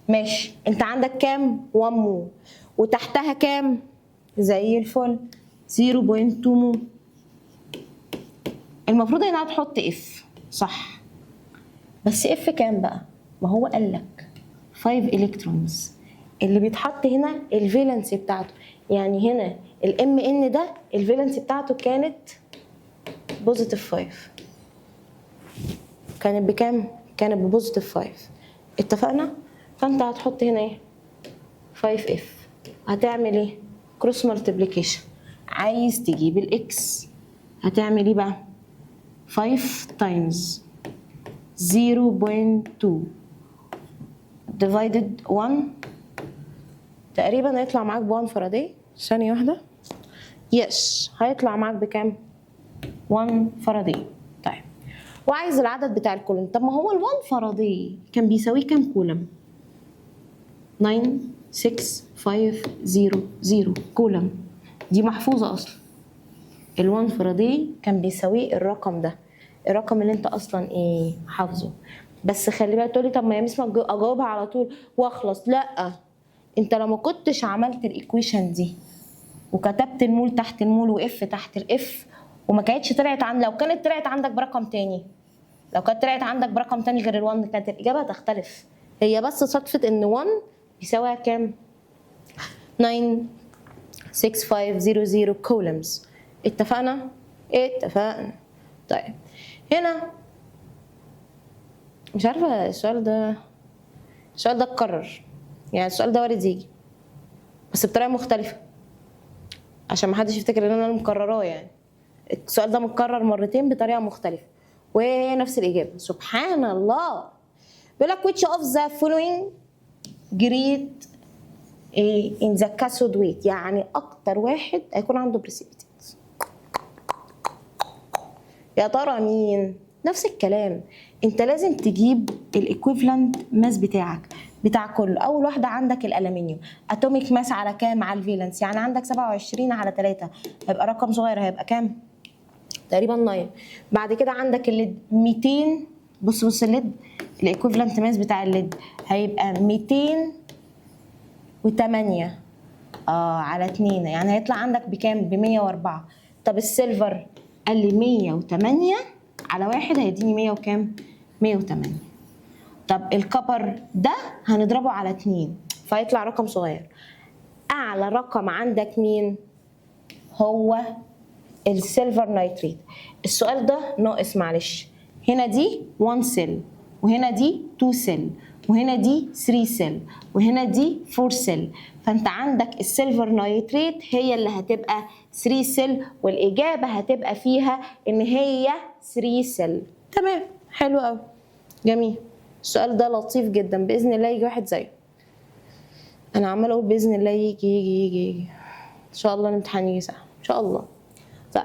ماشي. انت عندك كام؟ 1 مول، وتحتها كام؟ زي الفل، 0.2 مول. المفروض هنا هتحط F، صح؟ بس F كام بقى؟ ما هو قال لك 5 electrons. اللي بيتحط هنا ال valence بتاعته، يعني هنا ال Mn ده ال valence بتاعته كانت positive 5. كانت بكام؟ كانت ب positive 5، اتفقنا؟ فانت هتحط هنا ايه؟ 5 F. هتعمل ايه؟ cross multiplication. عايز تجيب ال X، هتعمل ايه بقى؟ 5 times 0.2 divided 1، تقريبا هيطلع معاك ب 1 فاراداي. ثانية واحدة. yes، هيطلع معاك بكام؟ 1 فاراداي. طيب، وعايز العدد بتاع الكولوم. طب ما هو ال 1 فاراداي كان بيساوي كام كولوم؟ 9 6 5 0 0 كولوم. دي محفوظة أصلا. ال 1 فاراداي كان بيساوي الرقم ده، الرقم اللي انت اصلا ايه؟ حافظه. بس خلي بالك، تقولي طب ما يا ميس ما اجاوبها على طول واخلص. لا، انت لو ما كنتش عملت ال equation دي وكتبت المول تحت المول و F تحت ال F وما كانتش طلعت عن لو كانت طلعت عندك برقم تاني، لو كانت طلعت عندك برقم تاني غير ال1، كانت الاجابة هتختلف. هي بس صدفة ان 1 بيساويها كام؟ 9 6500 coulombs. اتفقنا؟ اتفقنا. طيب، هنا مش عارفه، السؤال ده، السؤال ده اتكرر، يعني السؤال ده وارد يجي بس بطريقة مختلفه، عشان ما حدش يفتكر ان انا اللي مكرراه. يعني السؤال ده متكرر مرتين بطريقة مختلفة وهي نفس الاجابه، سبحان الله. بيقول لك which of the following great ايه in the cathode weight؟ يعني اكتر واحد هيكون عنده precipitate يا ترى مين؟ نفس الكلام، انت لازم تجيب ال equivalent mass بتاعك بتاع كله. اول واحدة عندك الالومنيوم، atomic mass على كام؟ على ال valence. يعني عندك 27 على 3، هيبقى رقم صغير، هيبقى كام؟ تقريبا 9. بعد كده عندك ال lead 200. بص بص، ال lead، ال equivalent mass بتاع ال lead هيبقى 208 على 2، يعني هيطلع عندك بكام؟ ب 104. طب ال silver؟ قال لي 108 على واحد هيديني 100 وكام؟ 108. طب ال copper ده هنضربه على 2 فيطلع رقم صغير. اعلى رقم عندك مين؟ هو ال silver nitrate. السؤال ده ناقص، معلش. هنا دي 1 cell، وهنا دي 2 cell، وهنا دي 3 cell، وهنا دي 4 cell. فانت عندك ال silver nitrate هي اللي هتبقى 3 cell، والاجابة هتبقى فيها ان هي 3 cell. تمام، حلو قوي، جميل. السؤال ده لطيف جدا، باذن الله يجي واحد زيه. انا عماله اقول باذن الله يجي يجي يجي يجي. ان شاء الله الامتحان يجي سهل ان شاء الله. طيب،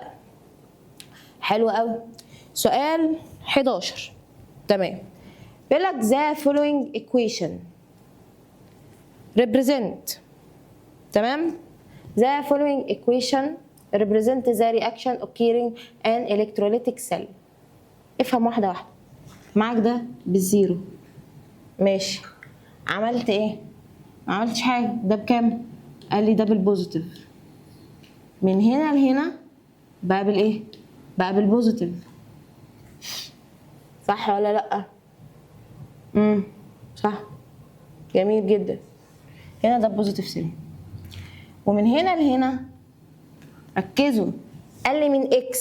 حلو قوي. سؤال 11، تمام. بيقول لك the following equation represent، تمام، the following equation represent the reaction occurring an electrolytic cell. افهم واحدة واحده. معاك ده بال zero، ماشي. عملت ايه؟ ما عملتش حاجه. ده بكام؟ قال لي ده بال positive. من هنا لهنا بقى بالايه؟ بقى بال positive، صح ولا لا؟ صح، جميل جدا. هنا ده positive 3، ومن هنا لهنا، ركزوا، قال لي من X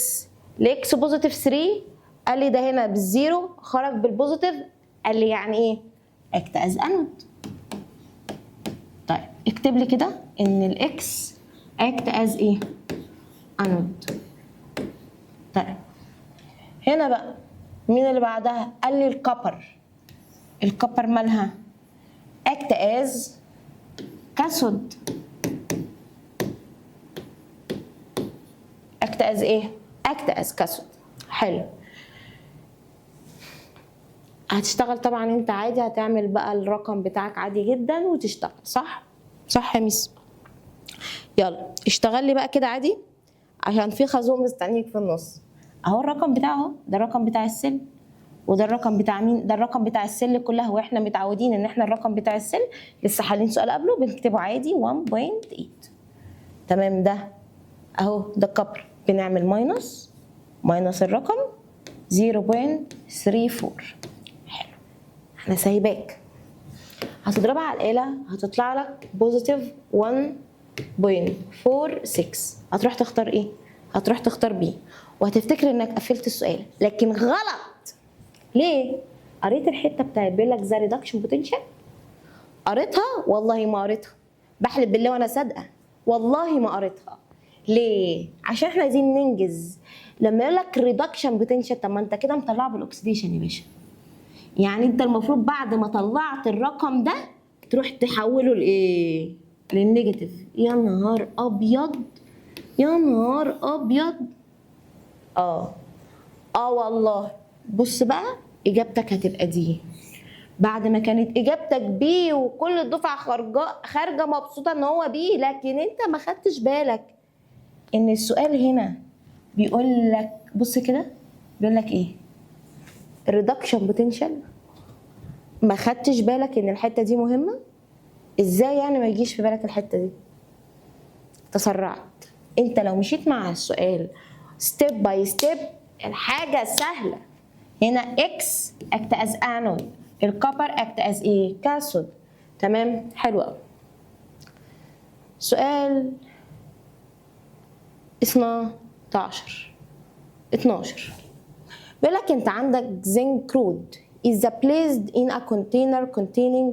ل X positive 3، قال لي ده هنا بال zero خرج بال positive. قال لي يعني ايه؟ act as anode. اكتب لي كده ان ال X act as ايه؟ انود. طيب، هنا بقى مين اللي بعدها؟ قال لي ال copper. ال copper مالها؟ act as cathode. act as ايه؟ act as cathode. حلو. هتشتغل طبعا انت عادي، هتعمل بقى الرقم بتاعك عادي جدا وتشتغل. صح؟ صح يا ميس؟ يلا اشتغل لي بقى كده عادي، عشان في خازوق مستنيك في النص. اهو الرقم بتاعه اهو، ده الرقم بتاع ال cell، وده الرقم بتاع مين؟ ده الرقم بتاع ال cell كلها. واحنا متعودين ان احنا الرقم بتاع ال cell لسه حالين سؤال قبله بنكتبه عادي 1.8. تمام. ده اهو ده ال copper، بنعمل minus minus الرقم 0.34. حلو. انا سايباك هتضربها على الآلة، هتطلع لك positive 1.46. هتروح تختار ايه؟ هتروح تختار B، وهتفتكر انك قفلت السؤال، لكن غلط. ليه؟ قريت الحتة بتاعت بيقول لك the reduction potential؟ قريتها؟ والله ما قريتها، بحلف بالله وانا صادقه، والله ما قريتها. ليه؟ عشان احنا عايزين ننجز. لما يقول لك reduction potential، طب ما انت كده مطلعه بال oxidation يا باشا. يعني انت المفروض بعد ما طلعت الرقم ده تروح تحوله لايه؟ لل negative. يا نهار ابيض، يا نهار ابيض. والله. بص بقى، اجابتك هتبقى D، بعد ما كانت اجابتك B وكل الدفعة خارجه خارجه مبسوطة ان هو B، لكن انت ما خدتش بالك ان السؤال هنا بيقول لك، بص كده، بيقول لك ايه؟ reduction potential. ما خدتش بالك ان الحتة دي مهمه. ازاي يعني ما يجيش في بالك الحتة دي؟ تسرعت. انت لو مشيت مع السؤال step by step الحاجة سهله. هنا X act as anode، ال copper act as ايه؟ cathode. تمام، حلو قوي. سؤال 12، 12 بيقول لك انت عندك zinc rod is placed in a container containing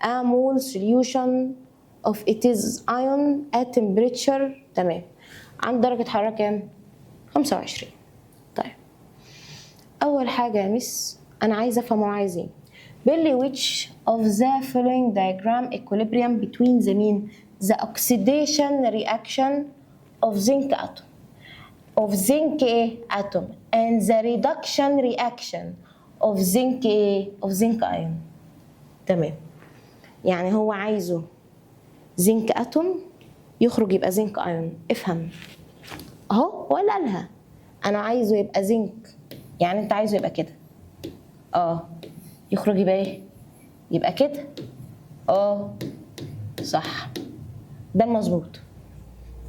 a mole solution of its ion at temperature، تمام، عند درجة حرارة كام؟ 25. طيب، أول حاجة يا مس أنا عايزة أفهم هو عايز إيه. بيقول لي which of the following diagram equilibrium between the mean the oxidation reaction of zinc atom of zinc ايه atom and the reduction reaction of zinc ايه of zinc ion. تمام، يعني هو عايزه zinc atom يخرج يبقى zinc ion. افهم اهو، هو اللي قالها، انا عايزه يبقى زنك، يعني انت عايزه يبقى كده، يخرج يبقى ايه؟ يبقى كده. صح، ده المظبوط.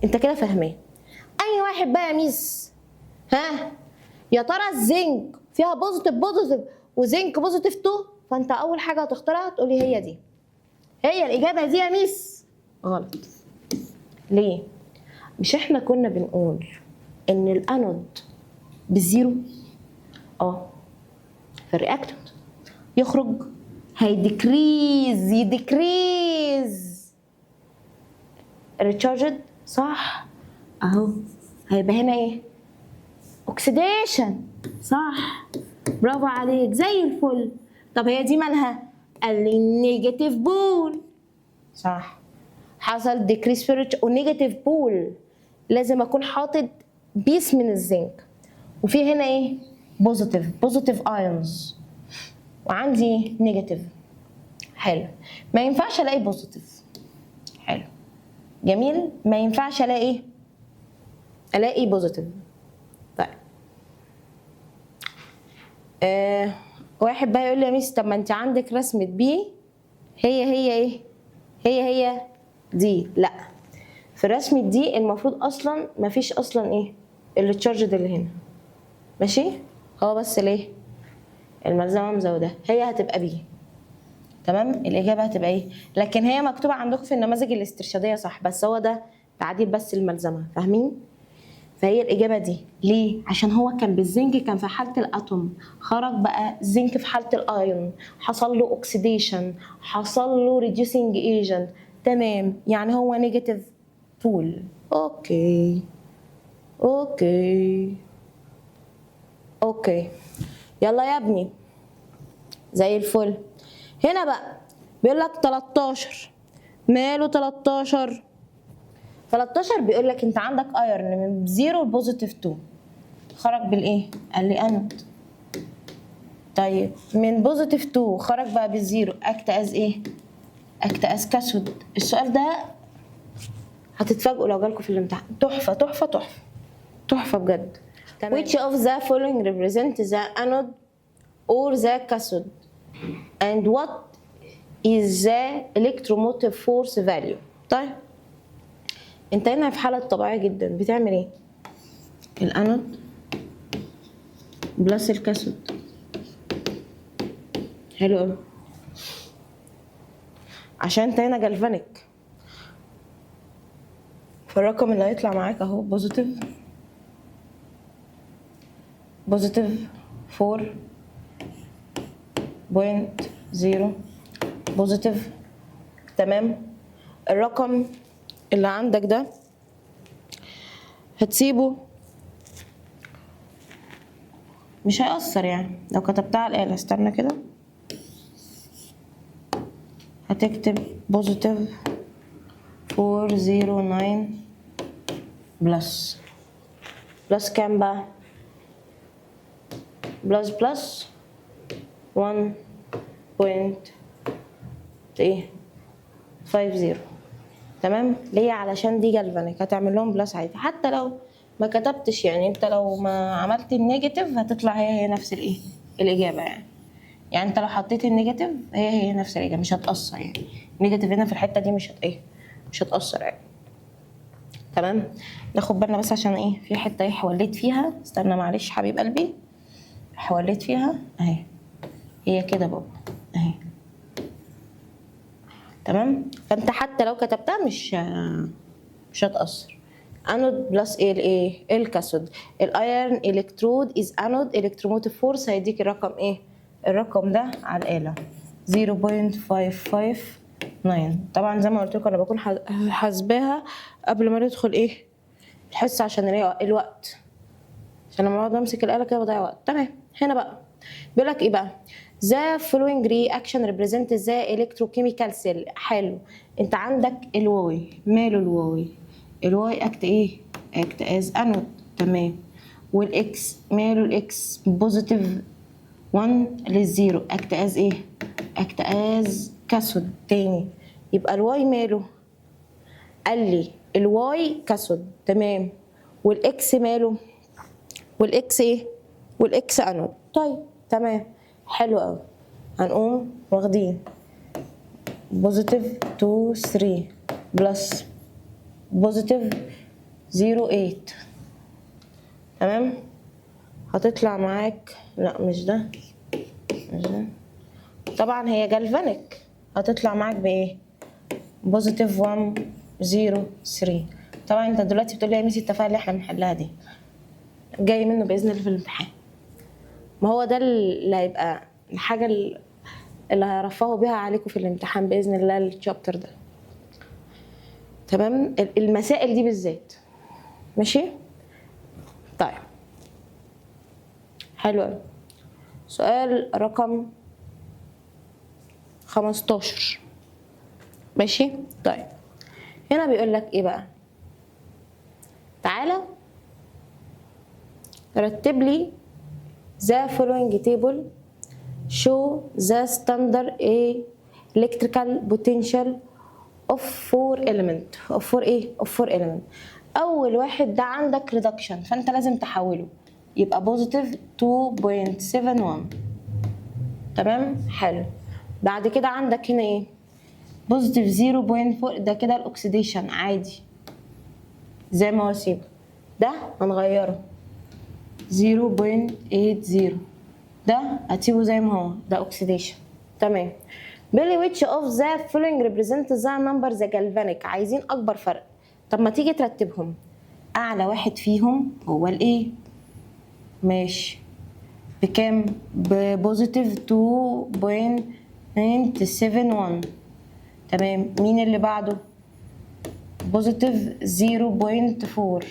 انت كده فاهماه. اي واحد بقى يا ميس؟ ها، يا ترى الزنك فيها positive positive و zinc positive 2؟ فانت اول حاجة هتختارها تقولي هي دي، هي الاجابة دي يا ميس. غلط. ليه؟ مش احنا كنا بنقول ان ال anode بال zero في ال reactant، يخرج هي decrease، ي decrease recharged، صح؟ اهو هيبقى هنا ايه؟ oxidation، صح؟ برافو عليك، زي الفل. طب هي دي مالها؟ قال لي negative pole، صح؟ حصل decrease في و negative pole، لازم اكون حاطط piece من الزنك، وفي هنا ايه؟ positive، positive ions، وعندي negative. حلو. ما ينفعش الاقي positive. حلو، جميل. ما ينفعش الاقي ايه؟ الاقي positive. طيب، واحد بقى يقول لي يا ميس، طب ما انت عندك رسمة B هي هي ايه؟ هي هي دي. لا، في رسمة دي المفروض اصلا ما فيش اصلا ايه؟ ال charge اللي هنا. ماشي، هو بس ليه الملزمة مزودة. هي هتبقى B. تمام، الاجابة هتبقى ايه؟ لكن هي مكتوبة عندكم في النماذج الاسترشاديه صح، بس هو ده تعديل بس الملزمه، فاهمين؟ فهي الاجابة دي. ليه؟ عشان هو كان بالزنك كان في حاله ال atom، خرج بقى زنك في حاله الايون، حصل له oxidation، حصل له reducing agent. تمام، يعني هو negative pole. okay okay okay، يلا يا ابني زي الفل. هنا بقى بيقول لك 13، ماله 13؟ 13 بيقول لك انت عندك iron من 0 ل positive 2 خرج بالايه؟ قال لي انود. طيب من positive 2 خرج بقى بال zero، act as ايه؟ act as cathode. السؤال ده هتتفاجئوا لو جالكم في الامتحان، تحفة تحفة تحفة تحفة بجد. تمام. Which of the following represent the anode or the cathode and what is the electromotive force value؟ طيب انت هنا في حالة طبيعية جدا بتعمل ايه؟ ال anode plus ال cathode. حلو قوي، عشان انت هنا galvanic، فالرقم اللي هيطلع معاك اهو positive positive 4.0 positive. تمام، الرقم اللي عندك ده هتسيبه مش هيأثر، يعني لو كتبتها على الآلة، استنى كده، هتكتب positive 409 plus plus كام بقى؟ plus plus 1 point ايه 50. تمام، ليه؟ علشان دي galvanic، هتعمل لهم plus عادي حتى لو ما كتبتش، يعني انت لو ما عملت ال negative هتطلع هي هي نفس الايه الاجابة، يعني انت لو حطيت ال negative هي هي نفس الاجابه، مش هتاثر، يعني ال negative هنا في الحتة دي مش هت ايه مش هتاثر يعني. تمام، ناخد بالنا بس عشان ايه في حتة ايه حوليت فيها، استنى معلش حبيب قلبي، حوليت فيها اهي، هي كده بابا اهي. تمام، فانت حتى لو كتبتها مش هتأثر. anode plus ايه الايه ال cathode. ال iron electrode is anode electromotive force هيديك الرقم ايه؟ الرقم ده على الآلة 0.559. طبعا زي ما قلت لكم انا بكون حاسباها قبل ما ندخل ايه الحصة عشان الوقت، عشان لما اقعد امسك الآلة كده بضيع وقت. تمام، هنا بقى بيقول لك ايه بقى؟ the following reaction represent the electrochemical cell. حلو، انت عندك ال Y، ماله ال Y؟ ال Y act ايه؟ act as anode. تمام، وال X ماله ال X؟ positive 1 لل zero، act as ايه؟ act as cathode. تاني يبقى ال Y ماله؟ قال لي ال Y cathode. تمام، وال X ماله؟ وال X ايه؟ وال X anode. طيب تمام، حلو قوي. هنقوم واخدين positive 2 3 plus positive 0 8. تمام، هتطلع معاك، لا مش ده مش ده، طبعا هي galvanic، هتطلع معاك بايه؟ positive 1 0 3. طبعا انت دلوقتي بتقول لي يا ميسي التفاهة اللي احنا بنحلها دي جاي منه باذن الله في الامتحان، ما هو ده اللي هيبقى الحاجة اللي هيرفهوا بيها عليكم في الامتحان باذن الله ال chapter ده. تمام، المسائل دي بالذات. ماشي، طيب حلو قوي. سؤال رقم 15. ماشي، طيب هنا بيقول لك ايه بقى؟ تعالى رتب لي the following table show the standard A electrical potential of four element of four ايه of four element. اول واحد ده عندك reduction، فانت لازم تحوله يبقى positive 2.71. تمام، حلو. بعد كده عندك هنا ايه؟ positive 0.4، ده كده ال oxidation عادي زي ما هو سيبه، ده هنغيره 0.80، ده هتسيبه زي ما هو، ده oxidation. تمام، بيقول لي which of the following represent the number the galvanic، عايزين اكبر فرق. طب ما تيجي ترتبهم، اعلى واحد فيهم هو ال A، ماشي، بكام؟ ب positive 2.971. تمام. مين اللي بعده؟ positive 0.4.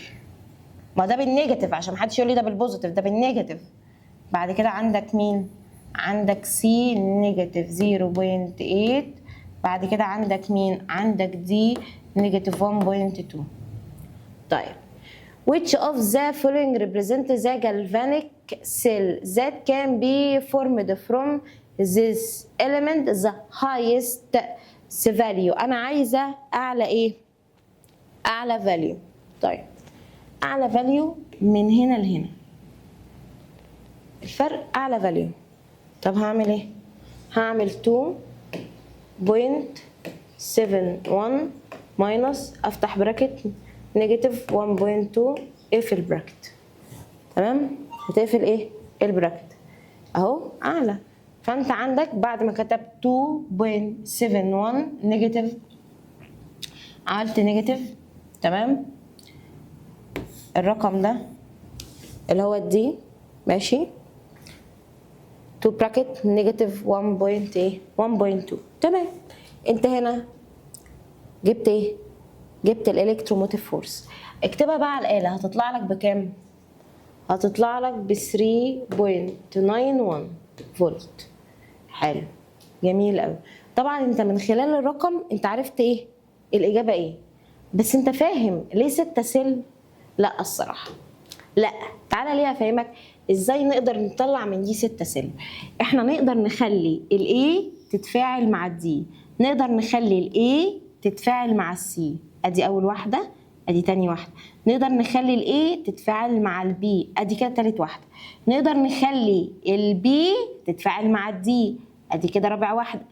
ما ده بال negative عشان محدش يقول لي ده بال positive، ده بال negative. بعد كده عندك مين؟ عندك C negative 0.8. بعد كده عندك مين؟ عندك D negative 1.2. طيب، which of the following represent the galvanic cell that can be formed from this element the highest value؟ انا عايزه اعلى ايه؟ اعلى value. طيب، اعلى value من هنا لهنا، الفرق اعلى value. طب هعمل ايه؟ هعمل 2.71 minus، افتح bracket، negative 1.2، اقفل bracket. تمام، هتقفل ايه؟ ال bracket اهو اعلى. فانت عندك بعد ما كتبت 2.71 negative، عملت negative، تمام، الرقم ده اللي هو ال D، ماشي، 2 bracket negative 1.2. تمام. انت هنا جبت ايه؟ جبت ال electromotive force. اكتبها بقى على الآلة، هتطلع لك بكام؟ هتطلع لك ب 3.91 فولت. حلو، جميل قوي. طبعا انت من خلال الرقم انت عرفت ايه الإجابة ايه، بس انت فاهم ليه 6 cell؟ لا الصراحة لا. تعالى ليه افهمك ازاي نقدر نطلع من دي 6 cell. احنا نقدر نخلي ال A تتفاعل مع ال D، نقدر نخلي ال A تتفاعل مع ال C، ادي اول واحده، ادي تاني واحده. نقدر نخلي ال A تتفاعل مع ال B، ادي كده تالت واحده. نقدر نخلي ال B تتفاعل مع ال D، ادي كده رابع واحده.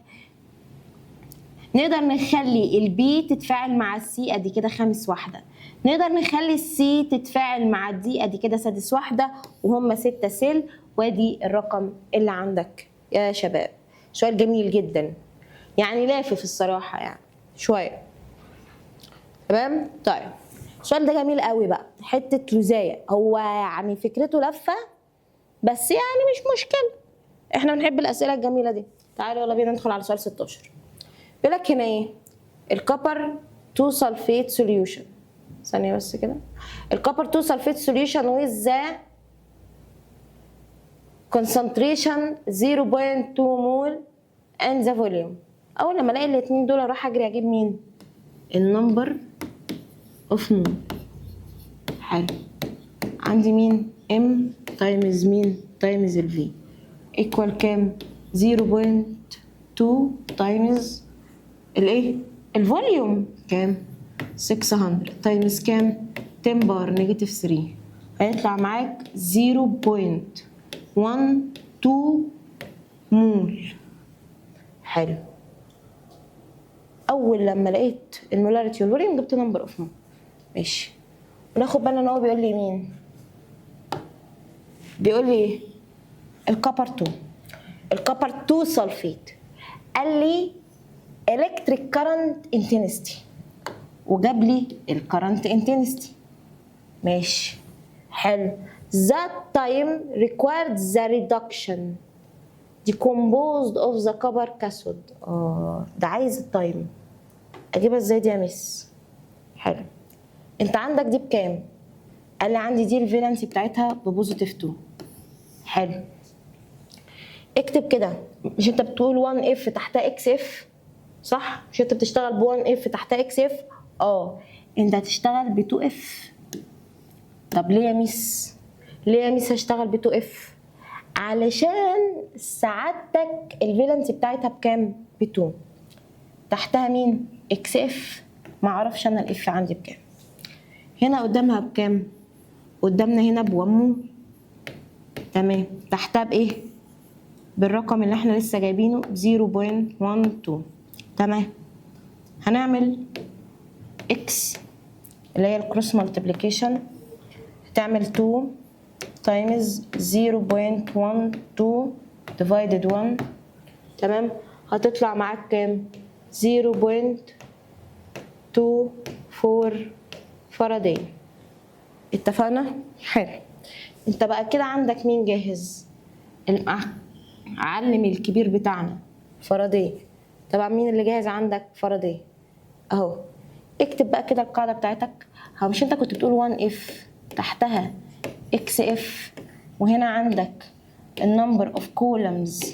نقدر نخلي ال B تتفاعل مع ال C، ادي كده خامس واحده. نقدر نخلي ال C تتفاعل مع ال D، ادي كده سادس واحده. وهم 6 cell، وادي الرقم اللي عندك يا شباب. سؤال جميل جدا، يعني لافف الصراحه يعني شويه. تمام. طيب، السؤال ده جميل قوي بقى، حتة لزايه، هو يعني فكرته لفه بس يعني مش مشكله، احنا بنحب الاسئلة الجميلة دي. تعالوا يلا بينا ندخل على سؤال 16. بيقول لك هنا ايه؟ ال copper 2 sulfate solution، ثانية بس كده، ال copper 2 sulfate solution with the concentration 0.2 mole and the volume. اول لما الاقي الاثنين دول اروح اجري اجيب مين؟ ال number of mole. حلو، عندي مين؟ M times مين؟ times ال V equal كام؟ 0.2 times الايه؟ ال volume كام؟ 600 times كام؟ 10 power negative 3. هيطلع معاك 0.12 مول. حلو. اول لما لقيت ال molarity وال volume جبت number of mole. ماشي، وناخد بالنا ان هو بيقول لي مين؟ بيقول لي ال copper 2، ال copper 2 sulfate. قال لي electric current intensity وجاب لي ال current intensity. ماشي، حلو. that time required the reduction decomposed of the copper cathode. ده عايز ال time. اجيبها ازاي دي يا مس؟ حلو، انت عندك دي بكام؟ قال لي عندي دي ال valency بتاعتها ب positive 2. حلو، اكتب كده. مش انت بتقول 1 F تحتها X F؟ صح؟ مش انت بتشتغل ب 1 F تحتها X F؟ اه، انت هتشتغل ب 2 F. طب ليه يا ميس؟ ليه يا ميس هشتغل ب 2 F؟ علشان سعادتك ال valency بتاعتها بكام؟ ب 2. تحتها مين؟ X F. ما اعرفش انا ال F عندي بكام. هنا قدامها بكام؟ قدامنا هنا ب 1 مول. تمام، تحتها بايه؟ بالرقم اللي احنا لسه جايبينه، 0.12. تمام، هنعمل X اللي هي ال cross multiplication، هتعمل 2 times 0.12 divided 1. تمام، هتطلع معاك كام؟ 0.24 فاراداي. اتفقنا؟ حلو. انت بقى كده عندك مين جاهز؟ المعلم الكبير بتاعنا فاراداي. تمام. طبعا مين اللي جاهز عندك؟ فاراداي اهو. اكتب بقى كده القاعدة بتاعتك. هو مش انت كنت بتقول 1 F تحتها X F، وهنا عندك ال number of coulombs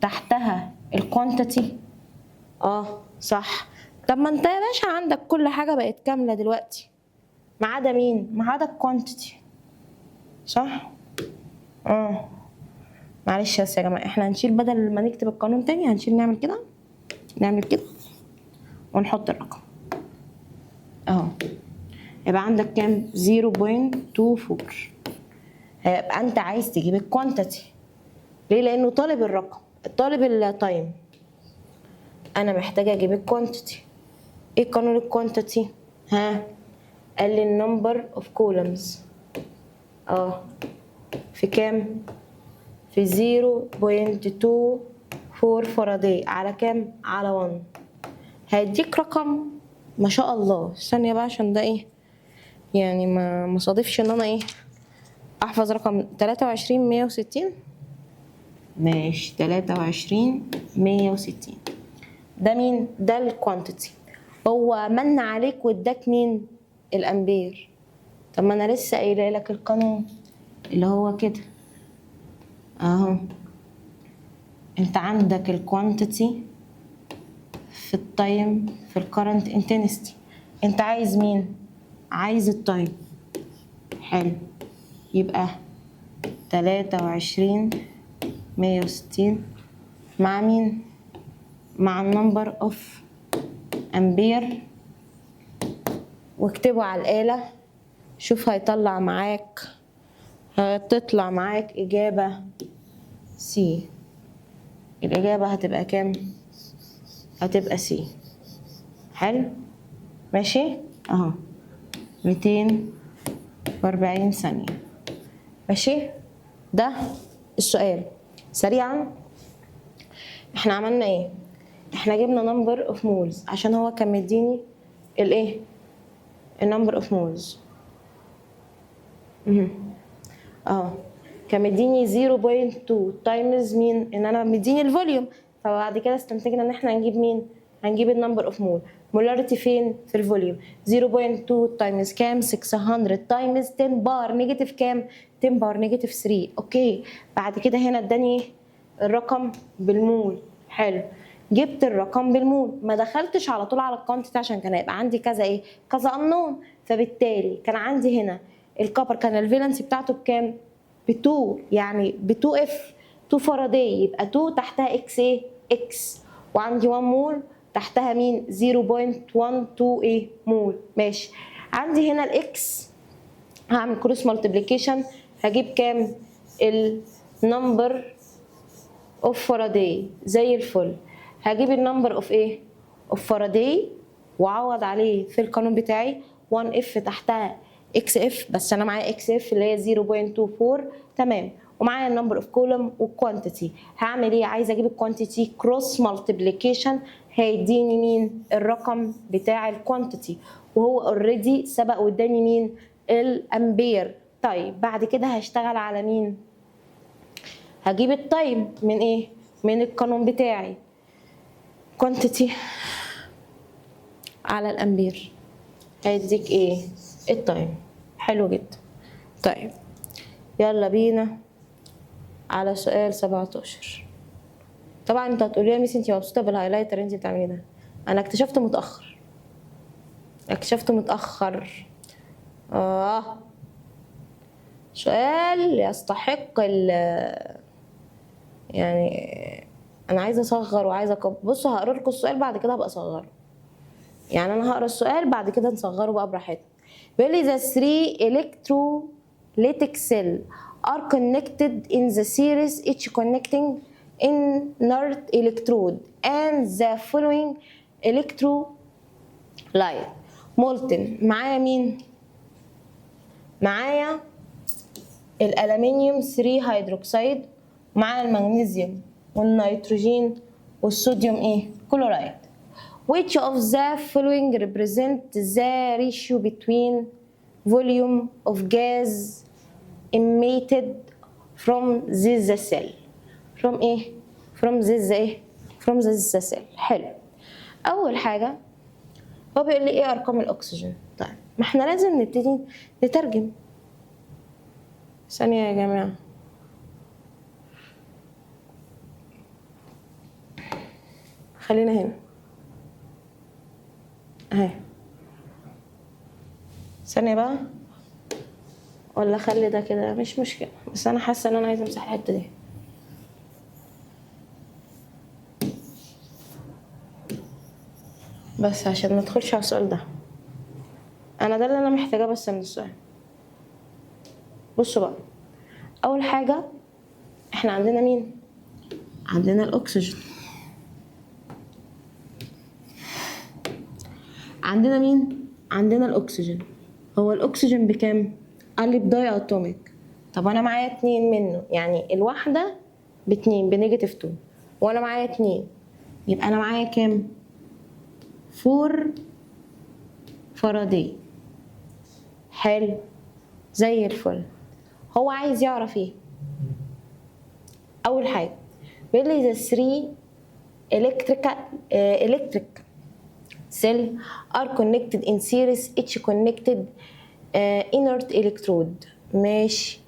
تحتها ال quantity؟ اه صح. طب ما انت يا باشا عندك كل حاجة بقت كاملة دلوقتي ما عدا مين؟ ما عدا ال quantity، صح؟ اه معلش بس يا جماعه، احنا هنشيل بدل ما نكتب القانون تاني، هنشيل نعمل كده، نعمل كده ونحط الرقم اهو. يبقى عندك كام؟ 0.24. هيبقى انت عايز تجيب ال quantity. ليه؟ لانه طالب الرقم، طالب ال time. انا محتاجه اجيب ال quantity. ايه قانون ال quantity؟ ها، قال لي ال number of coulombs في كام؟ في 0.24 فاراداي على كام؟ على 1. هيديك رقم ما شاء الله. ثانية بقى عشان ده ايه يعني، ما صادفش ان انا ايه احفظ رقم. 23 160. ماشي، 23 160. ده مين؟ ده ال quantity. هو من عليك واداك مين؟ الامبير. طب ما انا لسه قايله لك القانون اللي هو كده اهو. انت عندك ال quantity في ال time في ال current intensity. انت عايز مين؟ عايز ال time. حلو، يبقى 23 160 مع مين؟ مع ال number of ampere. واكتبه على الآلة، شوف هيطلع معاك، هتطلع معاك إجابة C. الإجابة هتبقى كام؟ هتبقى C. حلو، ماشي اهو، 240 ثانية. ماشي، ده السؤال سريعا. احنا عملنا ايه؟ احنا جبنا number of moles عشان هو كان مديني الايه؟ ال number of moles كان مديني 0.2 times مين؟ ان انا مديني ال volume. فبعد كده استنتجنا ان احنا هنجيب مين؟ هنجيب ال number of mole. molarity فين؟ في ال volume. 0.2 times كام؟ 600 times 10 power negative كام؟ 10 power negative 3. okay، بعد كده هنا اداني الرقم بالمول. حلو، جبت الرقم بالمول، ما دخلتش على طول على ال quantity عشان كان هيبقى عندي كذا ايه؟ كذا unknown. فبالتالي كان عندي هنا ال copper كان ال valency بتاعته بكام؟ ب 2، يعني ب 2 F، 2 فاراداي، يبقى 2 تحتها X ايه؟ X. وعندي 1 مول تحتها مين؟ 0.12 ايه؟ مول. ماشي، عندي هنا ال X، هعمل cross multiplication، هجيب كام؟ ال number of Faraday. زي الفل، هجيب ال number of ايه؟ of Faraday، واعوض عليه في القانون بتاعي. 1 F تحتها X F، بس انا معايا X F اللي هي 0.24. تمام، ومعايا ال number of coulomb وال quantity. هعمل ايه؟ عايزه اجيب ال quantity، cross multiplication هيديني مين؟ الرقم بتاع ال quantity، وهو already سبق واداني مين؟ الامبير. طيب، بعد كده هشتغل على مين؟ هجيب ال time من ايه؟ من القانون بتاعي، quantity على الامبير هيديك ايه؟ ال time. حلو جدا. طيب، يلا بينا على سؤال 17. طبعا انت هتقولي يا miss انت مبسوطة بال highlighter اللي انت بتعمليه ده. انا اكتشفته متاخر، اكتشفته متاخر. سؤال يستحق ال يعني انا عايزه اصغر وعايزه اكبر. بصوا، هقرا لكم السؤال بعد كده هبقى اصغره. يعني انا هقرا السؤال، بعد كده نصغره بقى براحتنا. بيقول لي the three electrolytic cell are connected in the series, each connecting inert electrode and the following electrolyte molten. معايا مين؟ معايا الالومنيوم 3 هيدروكسيد، معايا المغنيسيوم والنيتروجين والصوديوم ايه؟ chloride. which of the following represent the ratio between volume of gas emitted from this cell؟ from ايه؟ from this ايه؟ from from the cell. حلو. اول حاجة هو بيقول لي ايه؟ ارقام الاكسجين. طيب، ما احنا لازم نبتدي نترجم. ثانية يا جماعه، خلينا هنا اهي. ثانية بقى، ولا خلي ده كده مش مشكله، بس انا حاسه ان انا عايزه امسح الحتة دي. بس عشان ما ادخلش على السؤال ده، انا ده اللي انا محتاجاه بس من السؤال. بصوا بقى، اول حاجة احنا عندنا مين؟ عندنا الاكسجين. عندنا مين؟ عندنا الاكسجين. هو الاكسجين بكام؟ قال لي ب diatomic. طب انا معايا 2 منه، يعني الواحدة ب2 ب negative 2، وانا معايا 2، يبقى انا معايا كام؟ 4 فاراداي. حلو زي الفل. هو عايز يعرف ايه؟ اول حاجة بيقول لي the 3 electric cell are connected in series، each connected inert electrode. ماشي.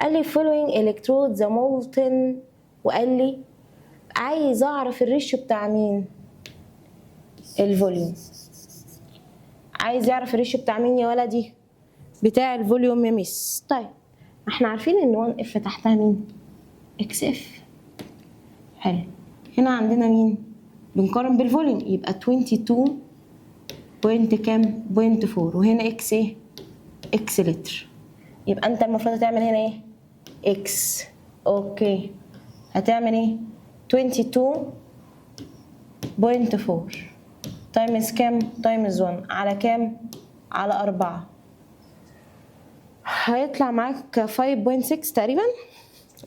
قال لي following electrode the molten، وقال لي عايز اعرف ال ratio بتاع مين؟ ال volume. عايز يعرف ال ratio بتاع مين يا ولدي؟ بتاع ال volume يا miss. طيب احنا عارفين ان 1 F تحتها مين؟ X F. حلو. هنا عندنا مين؟ بنقارن بال volume، يبقى 22 point كام؟ point 4، وهنا X ايه؟ X لتر. يبقى انت المفروض هتعمل هنا ايه؟ X. okay، هتعمل ايه؟ 22.4 times كام؟ times 1 على كام؟ على 4. هيطلع معاك 5.6 تقريبا.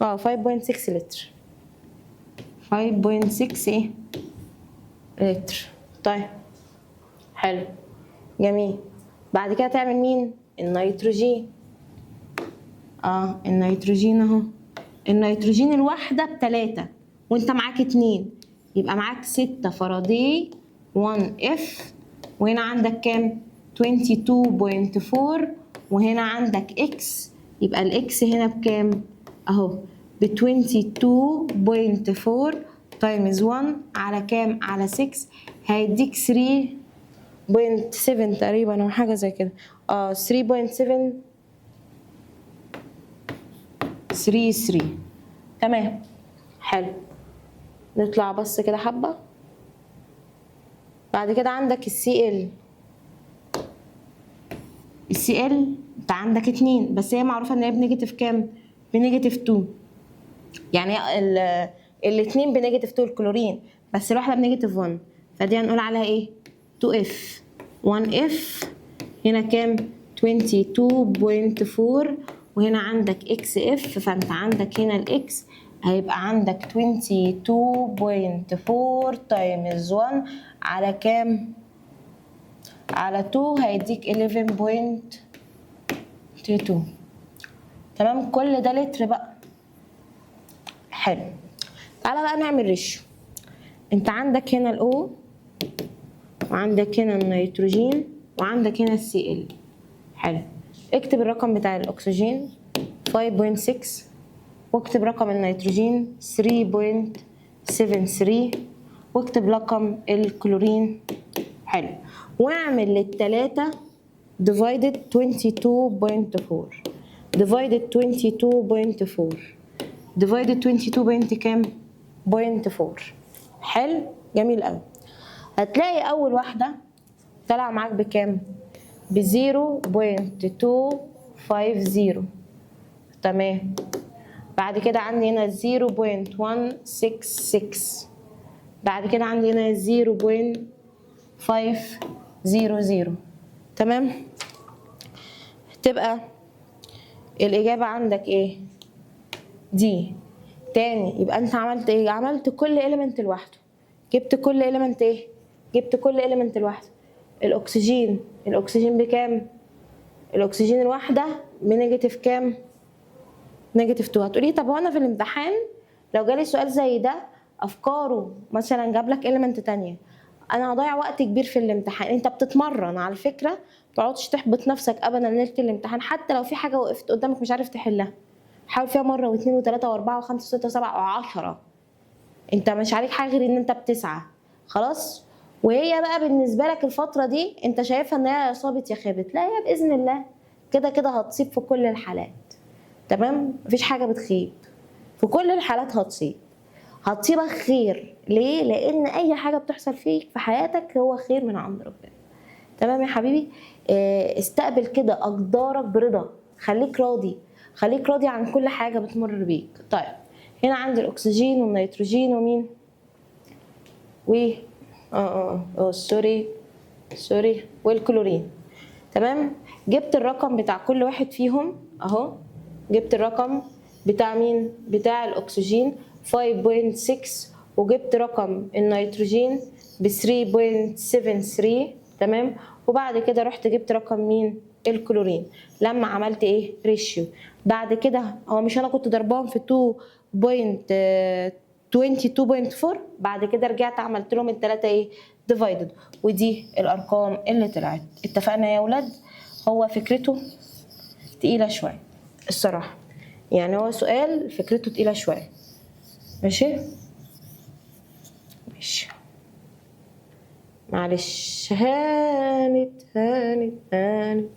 5.6 لتر. 5.6 ايه؟ لتر. طيب حلو جميل. بعد كده تعمل مين؟ النيتروجين. النيتروجين اهو. النيتروجين الواحدة ب3 وانت معاك 2، يبقى معاك 6 فاراداي 1 F، وهنا عندك كام؟ 22.4، وهنا عندك X، يبقى ال X هنا بكام؟ اهو ب 22.4 times 1 على كام؟ على 6، هيديك 3.7 تقريبا او حاجة زي كده. 3.733. تمام حلو. نطلع بس كده حبه. بعد كده عندك ال Cl. ال Cl انت عندك 2، بس هي معروفة ان هي ب negative كام؟ ب negative 2. يعني الاثنين ب negative 2 الكلورين، بس الواحدة ب negative 1، فدي هنقول عليها ايه؟ 2 F 1 F. هنا كام؟ 22.4، وهنا عندك X F، فانت عندك هنا ال X هيبقى عندك 22.4 times 1 على كام؟ على 2، هيديك 11.22. تمام. كل ده لتر بقى. حلو. تعالى بقى نعمل ratio. انت عندك هنا ال O، وعندك هنا النيتروجين، وعندك هنا ال Cl. حلو. اكتب الرقم بتاع الاكسجين 5.6، واكتب رقم النيتروجين 3.73، واكتب رقم الكلورين. حلو. واعمل للتلاتة divided 22.4 divided 22.4 divided 22 point كام؟ point 4. حلو جميل قوي. هتلاقي اول واحدة طلع معاك بكام؟ ب 0.250. تمام. بعد كده عندي هنا 0.166، بعد كده عندي هنا 0.500. تمام. تبقى الإجابة عندك إيه؟ دي. تاني يبقى أنت عملت إيه؟ عملت كل element لوحده. جبت كل element إيه؟ جبت كل element لوحده. الأكسجين، الأكسجين بكام؟ الأكسجين الواحدة ب negative كام؟ negative 2. هتقولي طب هو أنا في الامتحان لو جالي سؤال زي ده افكاره مثلا جاب لك element تانية، انا هضيع وقت كبير في الامتحان. انت بتتمرن على فكره، ما تقعدش تحبط نفسك ابدا ليلة الامتحان، حتى لو في حاجة وقفت قدامك مش عارف تحلها، حاول فيها مرة واثنين وثلاثة واربعة وخمسة وستة وسبعة وعشرة. انت مش عليك حاجة غير ان انت بتسعى خلاص. وهي بقى بالنسبة لك الفترة دي انت شايفها ان هي يا صابت يا خابت، لا هي باذن الله كده كده هتصيب في كل الحالات. تمام؟ مفيش حاجة بتخيب، في كل الحالات هتصيب، هتصيبك خير. ليه؟ لان اي حاجة بتحصل فيك في حياتك هو خير من عند ربنا. تمام يا حبيبي؟ استقبل كده اقدارك برضا، خليك راضي، خليك راضي عن كل حاجة بتمر بيك. طيب هنا عندي الاكسجين والنيتروجين ومين؟ و sorry sorry والكلورين. تمام؟ جبت الرقم بتاع كل واحد فيهم اهو، جبت الرقم بتاع مين؟ بتاع الاكسجين 5.6، وجبت رقم النيتروجين ب 3.73. تمام؟ وبعد كده رحت جبت رقم مين؟ الكلورين. لما عملت ايه؟ ratio. بعد كده هو مش انا كنت ضرباهم في 2.22.4، بعد كده رجعت عملت لهم الثلاثة ايه؟ divided، ودي الارقام اللي طلعت. اتفقنا يا ولاد؟ هو فكرته تقيلة شوية الصراحة، يعني هو سؤال فكرته تقيلة شوية. ماشي ماشي، معلش، هانت هانت هانت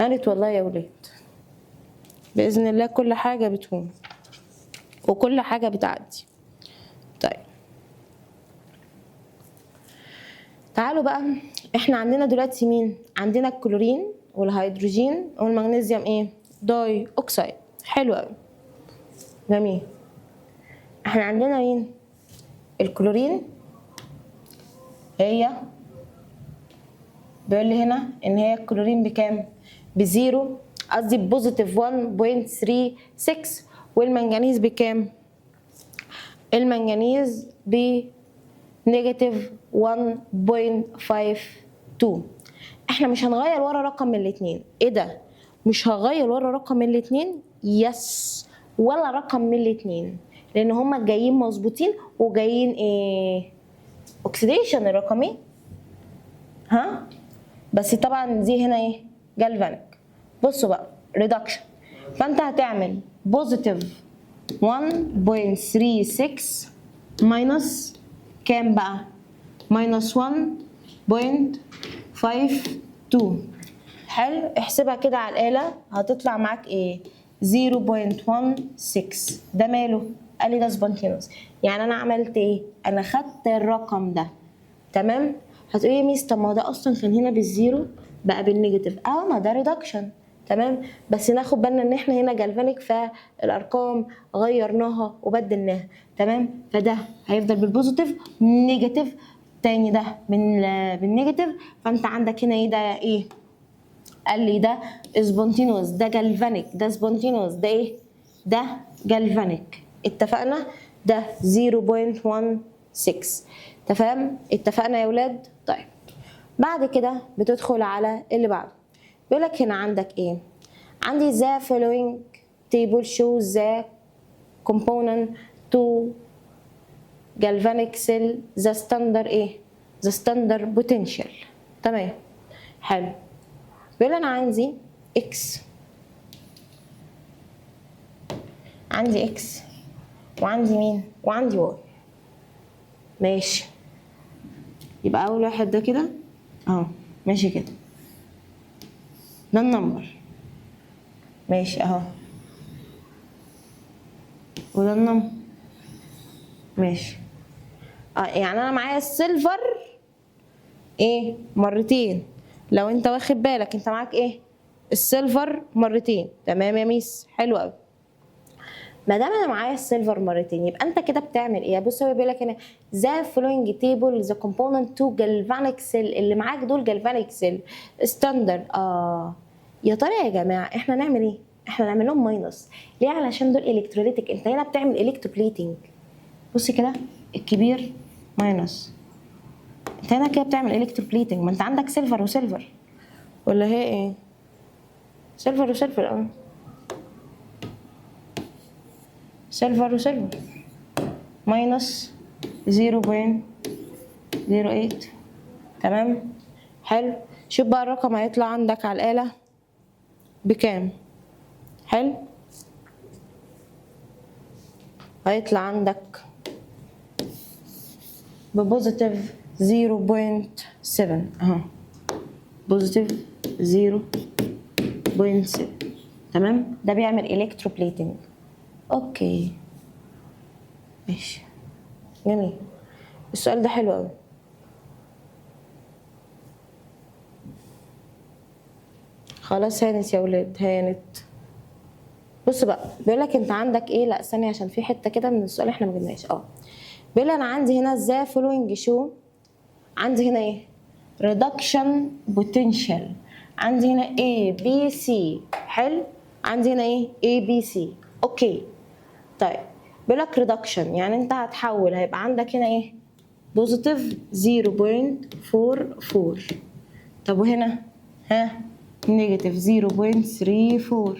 هانت والله يا ولاد، بإذن الله كل حاجة بتهون وكل حاجة بتعدي. طيب تعالوا بقى، احنا عندنا دلوقتي مين؟ عندنا الكلورين والهيدروجين والمغنيسيوم ايه؟ dioxide. حلو قوي، جميل. احنا عندنا مين؟ الكلورين، هي بيقول لي هنا ان هي الكلورين بكام؟ ب zero، قصدي positive 1.36. والمنجنيز بكام؟ المنجنيز ب negative 1.52. احنا مش هنغير ورا رقم من الاتنين. ايه ده؟ مش هغير ورا رقم من الاتنين؟ yes، ولا رقم من الاتنين، لان هما جايين مظبوطين وجايين ايه؟ oxidation الرقمين. ها؟ بس طبعا دي هنا ايه؟ galvanic. بصوا بقى reduction، فانت هتعمل positive 1.36 minus كام بقى؟ minus 1.52. حلو، احسبها كده على الآلة هتطلع معاك ايه؟ 0.16. ده ماله؟ قال لي ده spontaneous. يعني انا عملت ايه؟ انا خدت الرقم ده. تمام؟ هتقولي يا miss طب ما ده اصلا كان هنا بال zero بقى بال negative. ما ده reduction. تمام، بس ناخد بالنا ان احنا هنا galvanic، فالارقام غيرناها وبدلناها. تمام، فده هيفضل بال positive negative، تاني ده بال negative. فانت عندك هنا ايه؟ ده ايه؟ قال لي ده spontaneous، ده galvanic، ده spontaneous، ده ايه؟ ده galvanic. اتفقنا؟ ده 0.16. تمام؟ اتفقنا يا ولاد؟ طيب بعد كده بتدخل على اللي بعده. بيقول لك هنا عندك ايه؟ عندي the following table shows the component to galvanic cell the standard ايه؟ the standard potential. تمام، حلو. بيقول انا عندي X، عندي X وعندي مين؟ وعندي Y. ماشي، يبقى اول واحد ده كده اهو، ماشي كده، ده ال number، ماشي اهو، وده ال number، ماشي. يعني انا معايا ال silver ايه؟ مرتين. لو انت واخد بالك انت معاك ايه؟ ال silver مرتين. تمام يا miss، حلو قوي. ما دام انا معايا ال silver مرتين يبقى انت كده بتعمل ايه؟ بص هو بيقول لك هنا the following table the component to galvanic cell، اللي معاك دول galvanic cell standard. يا ترى يا جماعة احنا نعمل ايه؟ احنا نعمل لهم minus. ليه؟ علشان دول electrolytic. انت هنا بتعمل electroplating. بص كده الكبير minus، انت هنا كده بتعمل electroplating، ما انت عندك silver و silver، ولا هي ايه؟ silver و silver، silver و silver minus 0.08. تمام، حلو. شوف بقى الرقم هيطلع عندك على الآلة بكام. حلو، هيطلع عندك ب positive 0.7 اهو، positive 0.7. تمام، ده بيعمل electroplating. okay ماشي، جميل. السؤال ده حلو قوي. خلاص هانت يا ولاد، هانت. بص بقى، بيقول لك انت عندك ايه؟ لا ثانية عشان في حتة كده من السؤال احنا ما جبناش. بيقول لي انا عندي هنا the following show، عندي هنا ايه؟ reduction potential، عندي هنا A B C. حلو، عندي هنا ايه؟ A B C. okay طيب، بيقول لك reduction يعني انت هتحول، هيبقى عندك هنا ايه؟ positive 0.44. طب وهنا ها negative 0.34.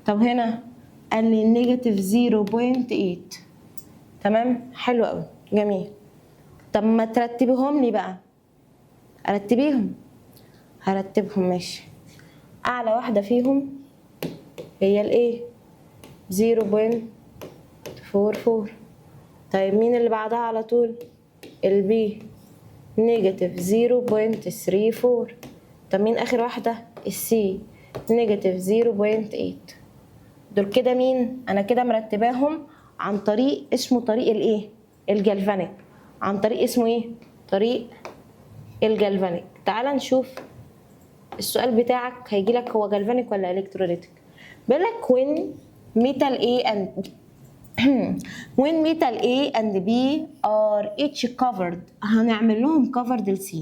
طب هنا قال لي negative 0.8. تمام، حلو قوي، جميل. طب ما ترتبيهم لي بقى. ارتبيهم، هرتبهم ماشي. اعلى واحدة فيهم هي ال A 0.44. طيب مين اللي بعدها على طول؟ ال B negative 0.34. طب مين اخر واحدة؟ ال C negative 0.8. دول كده مين؟ انا كده مرتباهم عن طريق اسمه طريق الايه؟ ال galvanic. عن طريق اسمه ايه؟ طريق ال galvanic. تعال نشوف السؤال بتاعك هيجي لك هو galvanic ولا electrolytic. بيقول لك when metal A and B are each covered، هنعمل لهم covered ل C.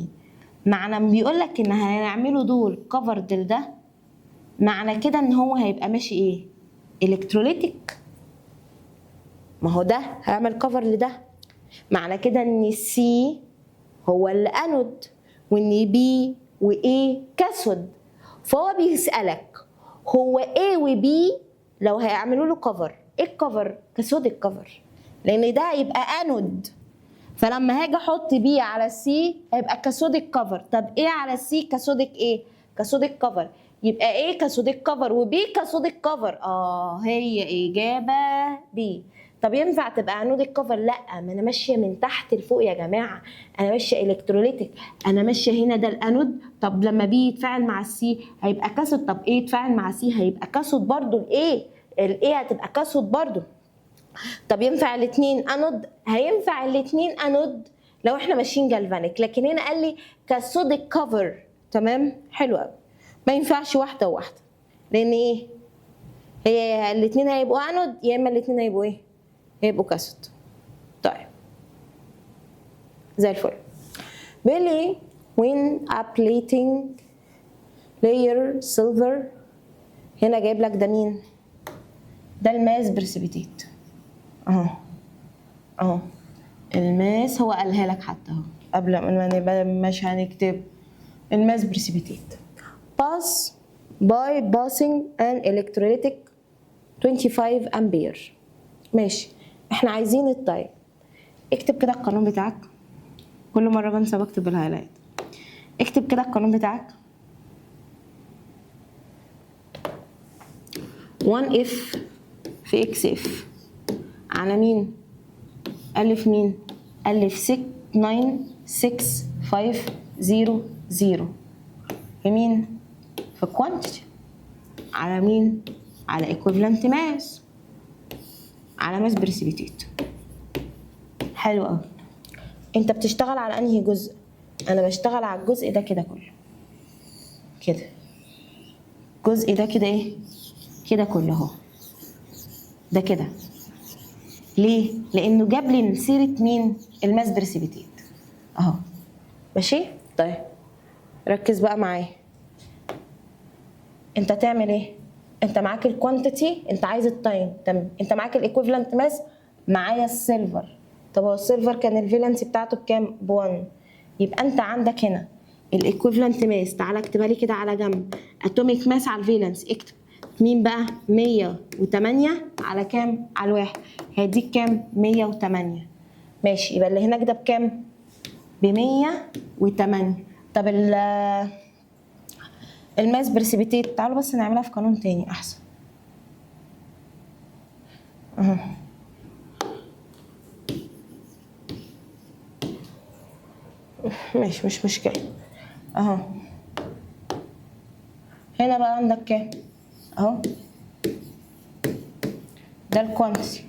معنى بيقول لك ان هنعمله دول covered لده، معنى كده ان هو هيبقى ماشي ايه؟ electrolytic. ما هو ده هيعمل cover لده، معنى كده ان C هو الانود وان B و A cathode. فهو بيسألك هو A و B لو هيعملوا له cover، ايه ال cover؟ cathodic cover، لان ده هيبقى انود، فلما هاجي احط B على C هيبقى cathodic cover. طب A على C cathodic ايه؟ cathodic cover. يبقى A cathodic cover و B cathodic cover. هي اجابه B. طب ينفع تبقى anodic cover؟ لا، ما انا ماشية من تحت لفوق يا جماعة، انا ماشية electrolytic، انا ماشية هنا ده الانود. طب لما B يتفاعل مع ال C هيبقى cathode، طب A يتفاعل مع C هيبقى cathode برضو، ال A ال A هتبقى cathode برضو. طب ينفع الاثنين انود؟ هينفع الاثنين انود لو احنا ماشيين galvanic، لكن هنا قال لي cathodic cover. تمام، حلو قوي. ما ينفعش واحدة وواحدة، لان ايه؟ هي الاثنين هيبقوا انود يا اما الاثنين هيبقوا ايه؟ هيبقوا cathode. طيب زي الفل. بيقول لي when a plating layer silver، هنا جايب لك ده مين؟ ده ال mass precipitate اهو، اهو ال mass، هو قالها لك حتى اهو قبل ما نبقى مش هنكتب ال mass precipitate pass by passing an electrolytic 25 امبير. ماشي، احنا عايزين ال time. اكتب كده القانون بتاعك، كل مرة بنسى بكتب ال highlight. اكتب كده القانون بتاعك 1 F في X F على مين؟ ألف مين؟ ألف 6 9 6 5 0 0 في مين؟ في quantity على مين؟ على equivalent mass على mass precipitate. حلو قوي. انت بتشتغل على انهي جزء؟ انا بشتغل على الجزء ده كده كله كده، الجزء ده كده ايه؟ كده كله اهو ده كده. ليه؟ لانه جاب لي سيره مين؟ ال mass precipitate اهو. ماشي؟ طيب ركز بقى معايا. انت تعمل ايه؟ انت معاك ال quantity، انت عايز ال time، تمام. انت معاك ال equivalent mass، معايا ال silver. طب هو ال silver كان ال valence بتاعته بكام؟ ب1. يبقى انت عندك هنا ال equivalent mass، تعالى اكتبها لي كده على جنب، atomic mass على ال valence. اكتب مين بقى؟ 108 على كام؟ على الواحد، هيديك كام؟ 108. ماشي، يبقى اللي هناك ده بكام؟ ب 108. طب ال mass precipitate، تعالوا بس نعملها في قانون تاني احسن. اهو ماشي، مش مشكلة. اهو هنا بقى عندك كام؟ اهو ده ال quantity،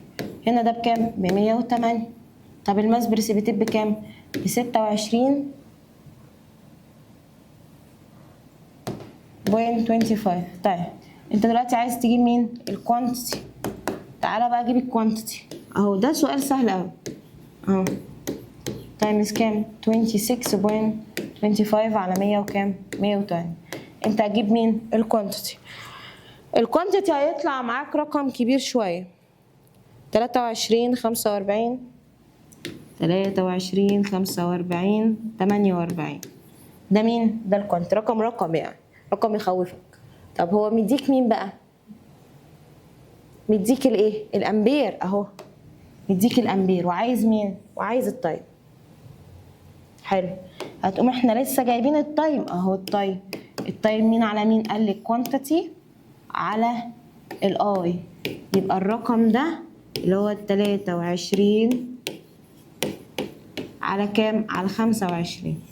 هنا ده بكام؟ ب 108. طب ال mass precipitate بكام؟ ب 26.25. طيب انت دلوقتي عايز تجيب مين؟ ال quantity. تعالى بقى جيب ال quantity اهو، ده سؤال سهل قوي اهو. times كام؟ 26.25 على 100 وكام؟ 108. انت هتجيب مين؟ ال quantity. ال quantity هيطلع معاك رقم كبير شوية، 23 45، 23 45 48. ده مين؟ ده ال quantity، رقم يعني رقم يخوفك. طب هو مديك مين بقى؟ مديك الايه؟ الامبير اهو، مديك الامبير، وعايز مين؟ وعايز ال time. حلو، هتقوم احنا لسه جايبين ال time اهو. ال time، ال time مين على مين؟ قال لي quantity على ال I، يبقى الرقم ده اللي هو 23 على كام؟ على 25.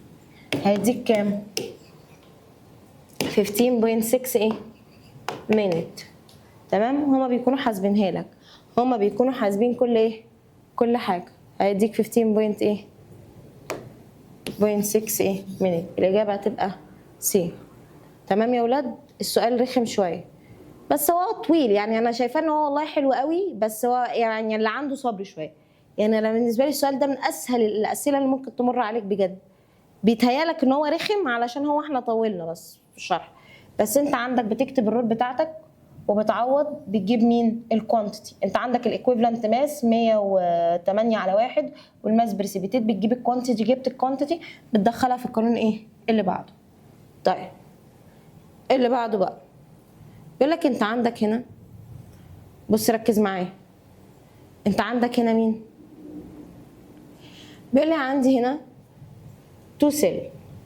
هيديك كام؟ 15.6 ايه؟ minute. تمام، هما بيكونوا حاسبينها لك، هما بيكونوا حاسبين كل ايه؟ كل حاجة. هيديك 15 point ايه؟ 0.6 ايه؟ minute. الاجابة هتبقى C. تمام يا ولاد، السؤال رخم شوية بس هو طويل، يعني انا شايفاه ان هو والله حلو قوي، بس هو يعني اللي عنده صبر شوية. يعني انا بالنسبة لي السؤال ده من اسهل الاسئلة اللي ممكن تمر عليك بجد. بيتهيالك ان هو رخم علشان هو احنا طولنا بس في الشرح، بس انت عندك بتكتب ال rule بتاعتك وبتعوض، بتجيب مين؟ ال quantity. انت عندك ال equivalent mass 108 على 1، وال mass precipitate بتجيب ال quantity، جبت ال quantity بتدخلها في القانون ايه؟ اللي بعده. طيب اللي بعده بقى بيقول لك انت عندك هنا، بص ركز معايا، انت عندك هنا مين؟ بيقول لي عندي هنا two cell.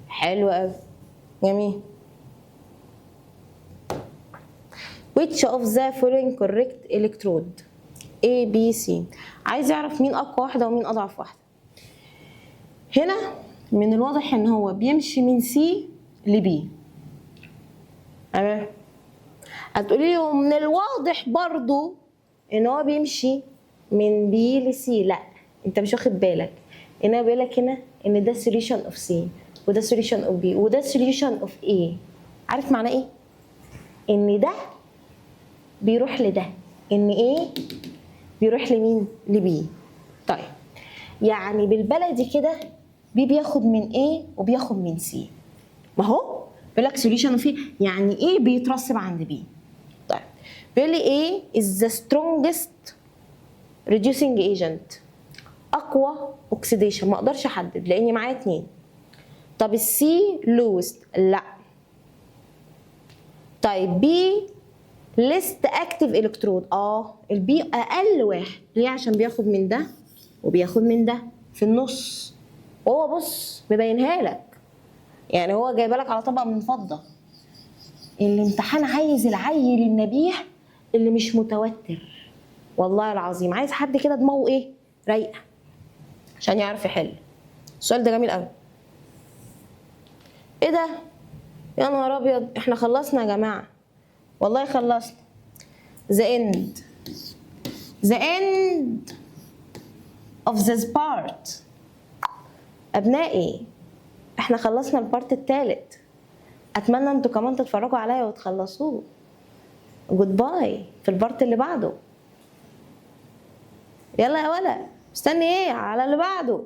حلو قوي، جميل. Which of the following correct electrode؟ A B C. عايز يعرف مين اقوى واحدة ومين اضعف واحدة. هنا من الواضح ان هو بيمشي من C ل B. تمام. هتقولي لي ومن الواضح برضو ان هو بيمشي من B ل C. لا، انت مش واخد بالك ان هو بيقول لك هنا ان ده solution of C وده solution of B وده solution of A. عارف معناه ايه؟ ان ده بيروح لده، ان A بيروح لمين؟ ل B. طيب يعني بالبلدي كده B بياخد من A وبياخد من C. ما هو بيقول لك solution of A، يعني A بيترسب عند B. طيب بيقول لي A is the strongest reducing agent، اقوى oxidation، ما اقدرش احدد لاني معايا 2. طب ال C lowest، لا. طيب B least active electrode، ال B اقل واحد، ليه؟ عشان بياخد من ده وبياخد من ده في النص. وهو بص مبينها لك، يعني هو جايبها لك على طبق من فضة. الامتحان عايز العيل النبيه اللي مش متوتر، والله العظيم عايز حد كده دماغه ايه؟ رايقة عشان يعرف يحل. السؤال ده جميل قوي. ايه ده؟ يا نهار ابيض، احنا خلصنا يا جماعة، والله خلصنا. The end. The end of this part. أبنائي احنا خلصنا ال part الثالث. أتمنى انتوا كمان تتفرجوا عليا وتخلصوه. goodbye في ال part اللي بعده. يلا يا ولا، مستني ايه؟ على اللي بعده.